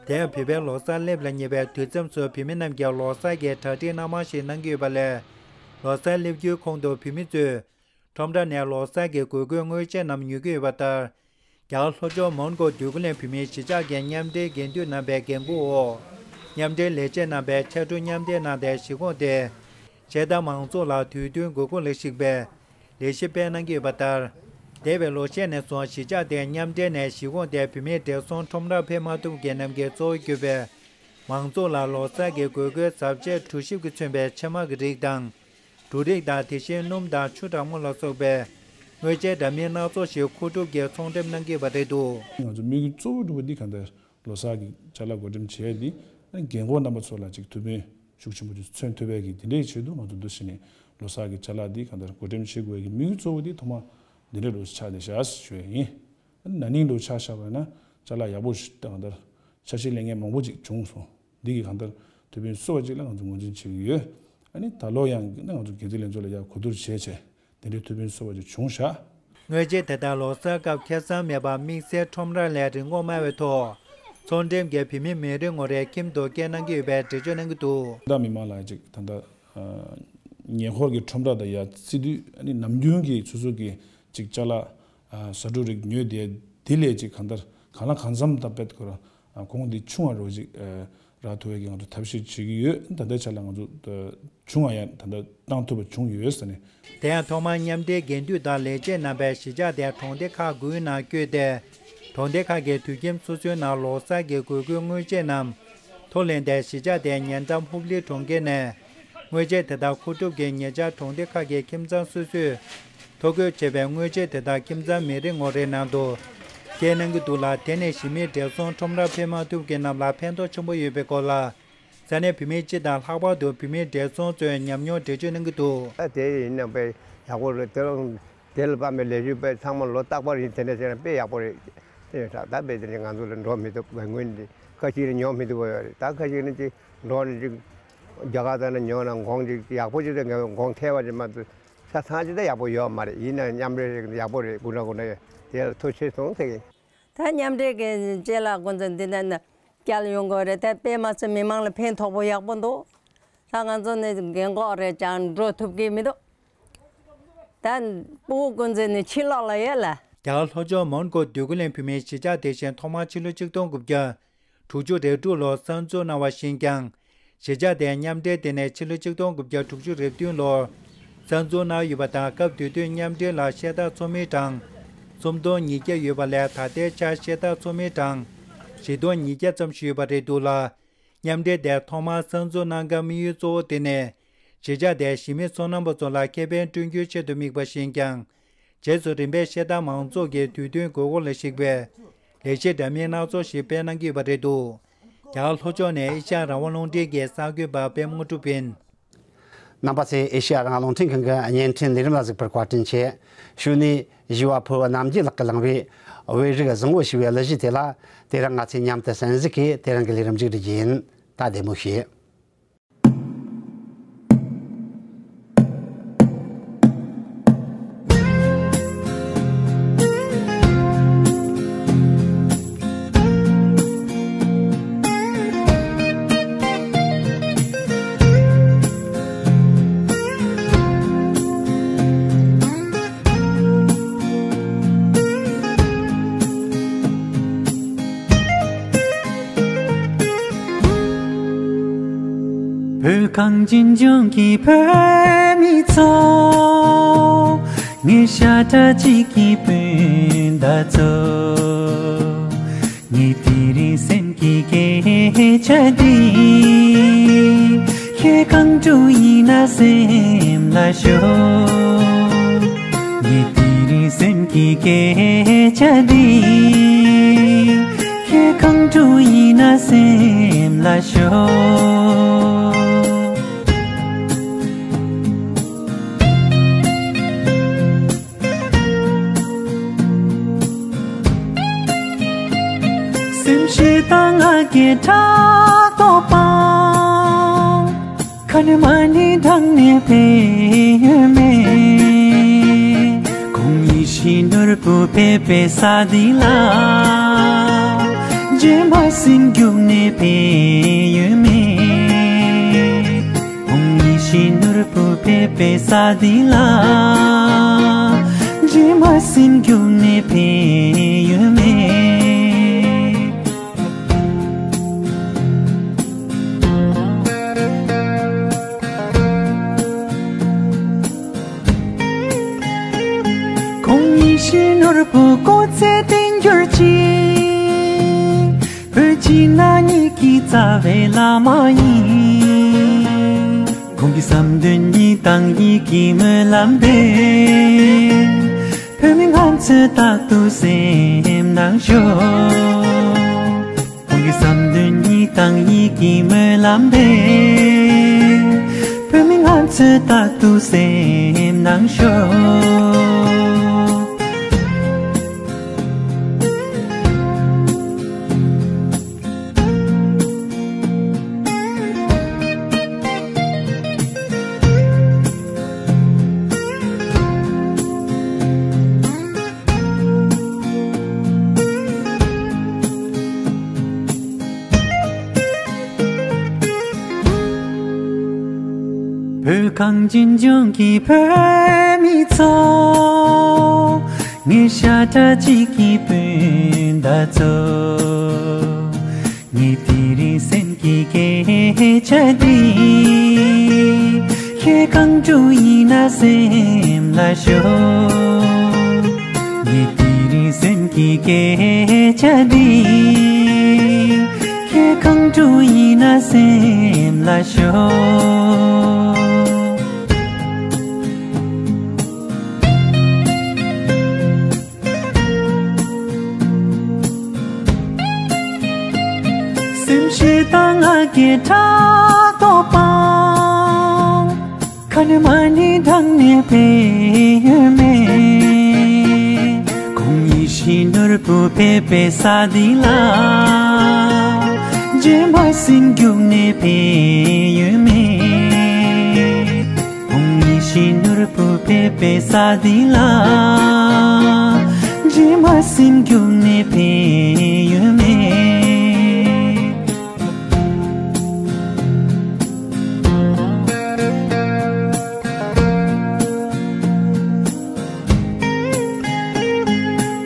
དེ་ཡང་བོད་པའི་ལོ་གསར་སླེབས་ལ་ཉེ་བའི་དུས་མཚམས་སུ་བུད་མེད་རྣམས་ཀྱིས་ལོ་གསར་གྱི་གྲ་སྒྲིག་སྣ་མང་ཞིག་གནང་གི་ཡོད་པ་ལས། ལོ་གསར་སླེབས་རྒྱུའི་གོང་དུ་བུད་མེད་ཚོས་ཁྲོམ་ར་ནས་ལོ་གསར་གྱི་དགོས་མཁོའི་དངོས་ཆས་རྣམས་ཉོ་གི་ཡོད་པ་ལྟར། རྒྱ་གར་ལྷོ་ཕྱོགས་མོན་གྷོ་འདོད་རྒུ་གླིང་བོད་མིའི་གཞིས་ཆགས་ཀྱི་མཉམ་འབྲེལ་འགན་འདུས་རྣམ་པའི་འགན་འཁུར་འོག་མཉམ་འབྲེལ་ལས་བྱེད་རྣམ་པས་ཕྱར་གྲུ་མཉམ་འདེགས་གནང་སྟེ་གཞིས་ཁོངས་དེའི་ཆེ་མཐོའི་མང་ཚོགས་ལ་དུས་བསྟུན་དགོས་མཁོ་ལ་གཞིགས་པའི་ལས་གཞི་སྤེལ་གནང་གི་ཡོད་པ་ལྟར། འདས་པའི་ལོ་ཤས་ནས་བཟུང་གཞིས་ཆགས་དེའི་མཉམ་འབྲེལ་ནས་གཞིས་ཁོངས་དེའི་བུད་མེད་བགྲེས་སོང་ཁྲོམ་རར་ཕེབས་མ་ཐུབ་མཁན་རྣམས་ཀྱིས་གཙོ་བོ་གྱུར་པའི་མང་ཚོགས་ལ་ལོ་གསར་གྱི་དགོས་མཁོའི་གཟབ་ཆས་གྲུ་བཞི་གིས་མཚོན་པའི་ཕྱེ་མར་གྱི་རིགས་དང་། འབྲུ་རིགས་དང་དེ་བཞིན་སྣུམ་དང་ཆུ་གྲང་མོ་ལ་སོགས་པའི་དངོས་ཆས་འདྲ་མིན་སྣ་ཚོགས་ཤིག་མཁོ་སྒྲུབ་ཀྱིས་ཚོང་འགྲེམས་གནང་གི་ཡོད་པ་རེད་འདུག། ང་ཚོ་དམིགས་ཡུལ་གཙོ་བོ་སྒྲུབ་པ་འདི་གང་ལྟར་ལོ་གསར་གྱི་ཅ་ལག་བགོ་འགྲེམས་བྱས་ཏེ། རྒན་འཁོགས་རྣམ་པ་ཚོ་ལ་ཅིག་ཐུགས་ཕན་ཤུགས་ཆེན་པོ་ཅིག་མཚོན་ཐུབ་པའི་གི་དེ་འདྲའི་ཆེད་དུ་ང་ཚོ་འདུ་བྱས་ནས་ལོ་གསར་གྱི་ཅ་ལག་འདི་གང་ལྟར་བགོ་འགྲེམས་བྱེད་དགོས་ཀྱི་དམིགས་ཡུལ་གཙོ་བོ་འདི་ཐོག་མ་འདི་འདྲའི་ལོ་ཆགས་བསྡད་བཞག་ཞུ་ཡ་ཡིན། ན་ནིང་ལོ་ཆ་བཞག་པ་ན་ཅ་ལག་ཡག་པོ་ཞིག་གང་ལྟར་ཆ་ཤས་ལེན་མཁན་མང་པོ་ཅིག་བྱུང་སོང་། འདི་གི་གང་ལྟར་ཐུགས་ཕན་གསོས་པ་ཅིག་ལ་ང་ཚོ་ངོས་འཛིན་བྱེད་ཀྱི་ཡོད། ཨ་ནི་ད་ལོ་ཡང་ང་ཚོ་འགན་འཛིན་ལྷན་ཚོགས་ལ་ཡར་གོ་བསྡུར་བྱས་བྱས་དེ་འདྲའི་ཐུགས་ཕན་གསོས་པ་ཅིག་བྱུང་བཞག། དངོས་ཆས་དེ་དག་ལོ་གསར་སྐབས་ཁེ་བཟང་མེད་པར་དམིགས་བསལ་ཁྲོམ་ར་ལས་རིན་གོང་དམའ་བའི་ཐོག་ཚོང་འགྲེམས་ཀྱིས་བུད་མེད་མི་རེ་ངོ་རེའི་ཁྱིམ་དུ་སྐྱེལ་གནང་གི་ཡོད་པའི་འགྲེལ་བརྗོད་གནང་གི་འདུག། ད་མི་མང་ལ་ཅིག་ད་ལྟ་ཉེ་འཁོར་གྱི་ཁྲོམ་ར་དང་ཡར་བརྩི་དུས་ཨ་ནི་ནམ་རྒྱུན་གྱི་སོ་སོ་གི་ཅིག་ཅ་ལག་ཨ་ཟ་འབྲུ་རིགས་ཉོས་དེ་དེ་ལས་ཅིག་གང་ལྟར་གང་ལ་གང་འཚམ་དང་དཔེ་ཁོ་རང་གོང་འདི་ཆུང་བ་རོ་ཅིག་རག་ཐུབ་པའི་གི་ང་ཚོ་ཐབས་ཤེས་བྱེད་ཀྱི་ཡོད། ད་ལྟའི་ཆ་ལ་ང་ཚོ་ཆུང་བ་ཡང་ད་ལྟ་བཏང་ཐུབ་པ་བྱུང་ཡོད་ཟེར་ནས། དེ་ཡང་ཐོག་མར་མཉམ་འབྲེལ་འགན་འདུས་དང་ལས་བྱེད་རྣམ་པས་གཞིས་ཆགས་དེའི་གྲོང་སྡེ་ཁག་དགུའི་ནང་བསྐྱོད་དེ། གྲོང་སྡེ་ཁག་གི་དུད་ཁྱིམ་སོ་སོའི་ནང་ལོ་གསར་གྱི་དགོས་མཁོའི་དངོས་ཆས་རྣམས་ཐོ་ལེན་ཏེ། གཞིས་ཆགས་དེའི་ཉེ་འགྲམ་ཧུབ་ལི་གྲོང་ཁྱེར་ནས་དངོས་ཆས་དེ་དག་མཁོ་སྒྲུབ་ཀྱིས་ཉེ་ཆར་གྲོང་སྡེ་ཁག་གི་ཁྱིམ་ཚང་སོ་སོས་ཐོ་འགོད་བྱས་པའི་དངོས་ཆས་དེ་དག་ཁྱིམ་ཚང་མི་རེ་ངོ་རེའི་ནང་དུ་སྐྱེལ་གནང་གི་འདུག་ལ། དེ་ནི་གཞིས་མི་བགྲེས་སོང་ཁྲོམ་རར་ཕེབས་མ་ཐུབ་མཁན་རྣམས་ལ་ཕན་ཐོགས་ཆེན་པོ་ཡོད་པའི་སྐོར་ལ། ས་གནས་བུད་མེད་སྤྱི་དང་ལྷག་པར་དུ་བུད་མེད་བགྲེས་སོང་ཚོས་ཉམས་མྱོང་འགྲེལ་བརྗོད་གནང་གི་འདུག། ཨ་དེ་ཡིན་ན་དཔེ་ཡག་པོ་རེད། དེ་རང་དེ་ལ་དཔག་པའི་ལས་ཞུགས་དཔེ་ཚང་མ་ལོ་རྟག་པར་ཡིན་དེ་འདྲ་བྱས་ན་དཔེ་ཡག་པོ་རེད། དེ་ཡོད་ད་དཔེ་དེ་འདྲ་ང་ཚོ་ལ་འགྲོ་མི་ཐུབ་པའི་ངོས་ནས་ཁ་ཅིག་ནས་ཉོ་མི་ཐུབ་པ་ཡོད་རེད། ད་ཁ་ཅིག་ནས་ཅིག་འགྲོ་ནས་ཅིག་རྒྱ་གར་ཚང་ནས་ཉོ་ན་གོང་ཅིག་ཡག་པོ་ཅིག་དང་གོང་ཐལ་བ་ཅིག་མ་གཏོགས་ཆ་ཚང་ཅིག་ད་ཡག་པོ་ཡོད་མ་རེད། ཡིན་ན་མཉམ་འབྲེལ་ཞིག་ཡག་པོ་རེད། དགུ་འདྲ་དགུ་འདྲ་ཡོད། དེ་ལ་ཐུགས་ཆེ་སོང་ཟེར་གི། ད་མཉམ་འབྲེལ་གྱི་ཅ་ལག་ཀུན་ཚོ་འདི་ནས་བསྐྱལ་ཡོང་དགོས་རེད། ད་དཔེ་མ་ཚད་མི་མང་ལ་ཕན་ཐོགས་པོ་ཡག་པོ་འདུག། ད་ང་ཚོ་ནི་རྒན་འཁོགས་རེད་ཀྱང་འགྲོ་ཐུབ་ཀྱི་མི་འདུག། ད་སྤུ་གུ་ཀུན་ཚོ་ནི་ཕྱི་ལོགས་ལ་ཡོད་ལ། རྒྱ་གར་ལྷོ་ཕྱོགས་མོན་གྷོ་འདོད་རྒུ་གླིང་བོད་མིའི་གཞིས་ཆགས་དེ་བཞིན་ཐོག་མར་ཕྱི་ལོ་ཆིག་སྟོང་དགུ་བརྒྱ་དྲུག་ཅུ་རེ་དྲུག་ལོར་གསར་འཛུགས་གནང་བ་བཞིན་ཀྱང་། གཞིས་ཆགས་དེའི་མཉམ་འབྲེལ་དེ་ནས་ཕྱི་ལོ་ཆིག་སྟོང་དགུ་བརྒྱ་དྲུག་ཅུ་རེ་བདུན་ལོར་གསར་འཛུགས་གནང་ཡོད་པ་དང་། སྐབས་དེ་དུས་མཉམ་འབྲེལ་ལ་ཤ་སྟག་ཚོགས་མི་གྲངས་སུམ་སྟོང་ཉིས་བརྒྱ་ཡོད་པ་ལས། ད་ལྟའི་ཆར་ཤ་སྟག་ཚོགས་མི་གྲངས་བཞི་སྟོང་ཉིས་བརྒྱ་ཙམ་ཞིག་ཡོད་པ་རེད་འདུག་ལ། མཉམ་འབྲེལ་དེ་ཐོག་མར་གསར་འཛུགས་གནང་སྐབས་དམིགས་ཡུལ་གཙོ་བོ་དེ་ནི། གཞིས་ཆགས་དེའི་གཞིས་མི་སོ་ནམ་པ་ཚོ་ལ་ཁེ་ཕན་བསྐྲུན་རྒྱུའི་ཆེད་དུ་དམིགས་པ་བཞིན་ཀྱང་། རྗེས་སུ་རིམ་པས་ཤ་སྟག་མང་ཚོགས་ཀྱི་དུས་བསྟུན་དགོས་མཁོ་ལ་གཞིགས་པའི་ལས་གཞི་འདྲ་མིན་སྣ་ཚོགས་ཤིག་སྤེལ་གནང་གི་ཡོད་པ་རེད་འདུག། རྒྱ་གར་ལྷོ་ཕྱོགས་ནས་ཨེ་ཤ་ཡ་རང་དབང་རླུང་འཕྲིན་གྱི་གསར་འགོད་པ་པད་མ་དངོས་གྲུབ་ཡིན། རྣམ་པ་ཚོས་ཨེ་ཤ་ཡ་རང་དབང་རླུང་འཕྲིན་ཁང་གི་བརྙན་འཕྲིན་ལས་རིམ་ལ་གཟིགས་པར་བཀའ་དྲིན་ཆེ། གཞུག་ནས་བཞི་བ་ཕུ་བོ་རྣམ་རྒྱལ་ལགས་ཀྱིས་བླངས་པའི་བོད་རིགས་བཟང་བོ་ཞེས་པའི་གླུ་གཞས་དེ་ལ། དེ་རིང་ང་ཚོས་མཉམ་དུ་གསན་གཟིགས་ཀྱིས་དེ་རིང་གི་ལས་རིམ་མཇུག་སྒྲིལ་རྒྱུ་ཡིན། ད་བདེ་མོ་བྱོས། གངས་ཅན་ལྗོངས་ཀྱི་བོད་མི་ཚོ། ངའི་ཤ་ཁྲག་གཅིག་གི་སྤུན་ཟླ་ཚོ། ངའི་དེ་རིང་སེམས་ཀྱི་སྐད་ཆ་འདི། ཁྱེད་གང་དུ་ཡིན་ན་སེམས་ལ་ཤོག། ངའི་དེ་རིང་སེམས་ཀྱི་སྐད་ཆ་འདི། ཁྱེད་གང་དུ་ཡིན་ན་སེམས་ལ་ཤོག། སེམས་ཤེས་དང་ང་གི་ཕྲག་དོག་པ། ཁ་ནས་མ་ཎི་བགྲངས་ནས་ཕན་ཡོད་མེད། ཁོང་ཡིད་བཞིན་ནོར་བུ་ཕེབས་པའི་ས་འདི་ལ། རྗེས་མ་སེམས་སྐྱོ་ནས་ཕན་ཡོད་མེད། ཁོང་ཡིད་བཞིན་ནོར་བུ་ཕེབས་པའི་ས་འདི་ལ། རྗེས་མ་སེམས་སྐྱོ་ནས་ཕན་ཡོད་མེད། ཁོང་ཡིད་བཞིན་ནོར་བུ་སྐུ་ཚེ་བརྟན་གྱུར་ཅིག། བོད་ཕྱི་ནང་གཉིས་ཀྱི་རྩ་བའི་བླ་མ་ཡིན། ཁོང་གི་བསམ་དོན་གཉིས་དང་ཡིད་ཀྱི་སྨོན་ལམ་དེ། བོད་མི་ང་ཚོས་རྟག་ཏུ་སེམས་ནང་ཤོག། ཁོང་གི་བསམ་དོན་གཉིས་དང་ཡིད་ཀྱི་སྨོན་ལམ་དེ། བོད་མི་ང་ཚོས་རྟག་ཏུ་སེམས་ནང་ཤོག། བོད་གངས་ཅན་ལྗོངས་ཀྱི་བོད་མི་ཚོ། ངའི་ཤ་ཁྲག་གཅིག་གི་སྤུན་ཟླ་ཚོ། ངའི་དེ་རིང་སེམས་ཀྱི་སྐད་ཆ་འདི། ཁྱེད་གང་དུ་ཡིན་ན་སེམས་ལ་ཤོག། ངའི་དེ་རིང་སེམས་ཀྱི་སྐད་ཆ་འདི། ཁྱེད་གང་དུ་ཡིན་ན་སེམས་ལ་ཤོག། སེམས་ཤེས་དང་ང་གི་ཕྲག་དོག་པ། ཁ་ནས་མ་ཎི་བགྲངས་ནས་ཕན་ཡོད་མེད། ཁོང་ཡིད་བཞིན་ནོར་བུ་ཕེབས་པའི་ས་འདི་ལ། རྗེས་མ་སེམས་སྐྱོ་ནས་ཕན་ཡོད་མེད། ཁོང་ཡིད་བཞིན་ནོར་བུ་ཕེབས་པའི་ས་འདི་ལ། རྗེས་མ་སེམས་སྐྱོ་ནས་ཕན་ཡོད་མེད།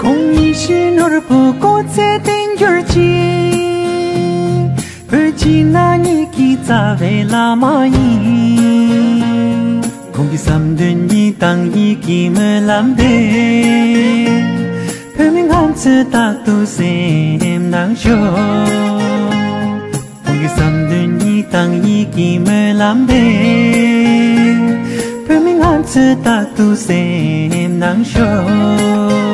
ཁོང་ཡིད་བཞིན་ནོར་བུ་སྐུ་ཚེ་བརྟན་གྱུར་ཅིག། བོད་ཕྱི་ནང་གཉིས་ཀྱི་རྩ་བའི་བླ་མ་ཡིན། ཁོང་གི་བསམ་དོན་གཉིས་དང་ཡིད་ཀྱི་སྨོན་ལམ་དེ། བོད་མི་ང་ཚོས་རྟག་ཏུ་སེམས་ནང་ཤོག། ཁོང་གི་བསམ་དོན་གཉིས་དང་ཡིད་ཀྱི་སྨོན་ལམ་དེ། བོད་མི་ང་ཚོས་རྟག་ཏུ་སེམས་ནང་ཤོག།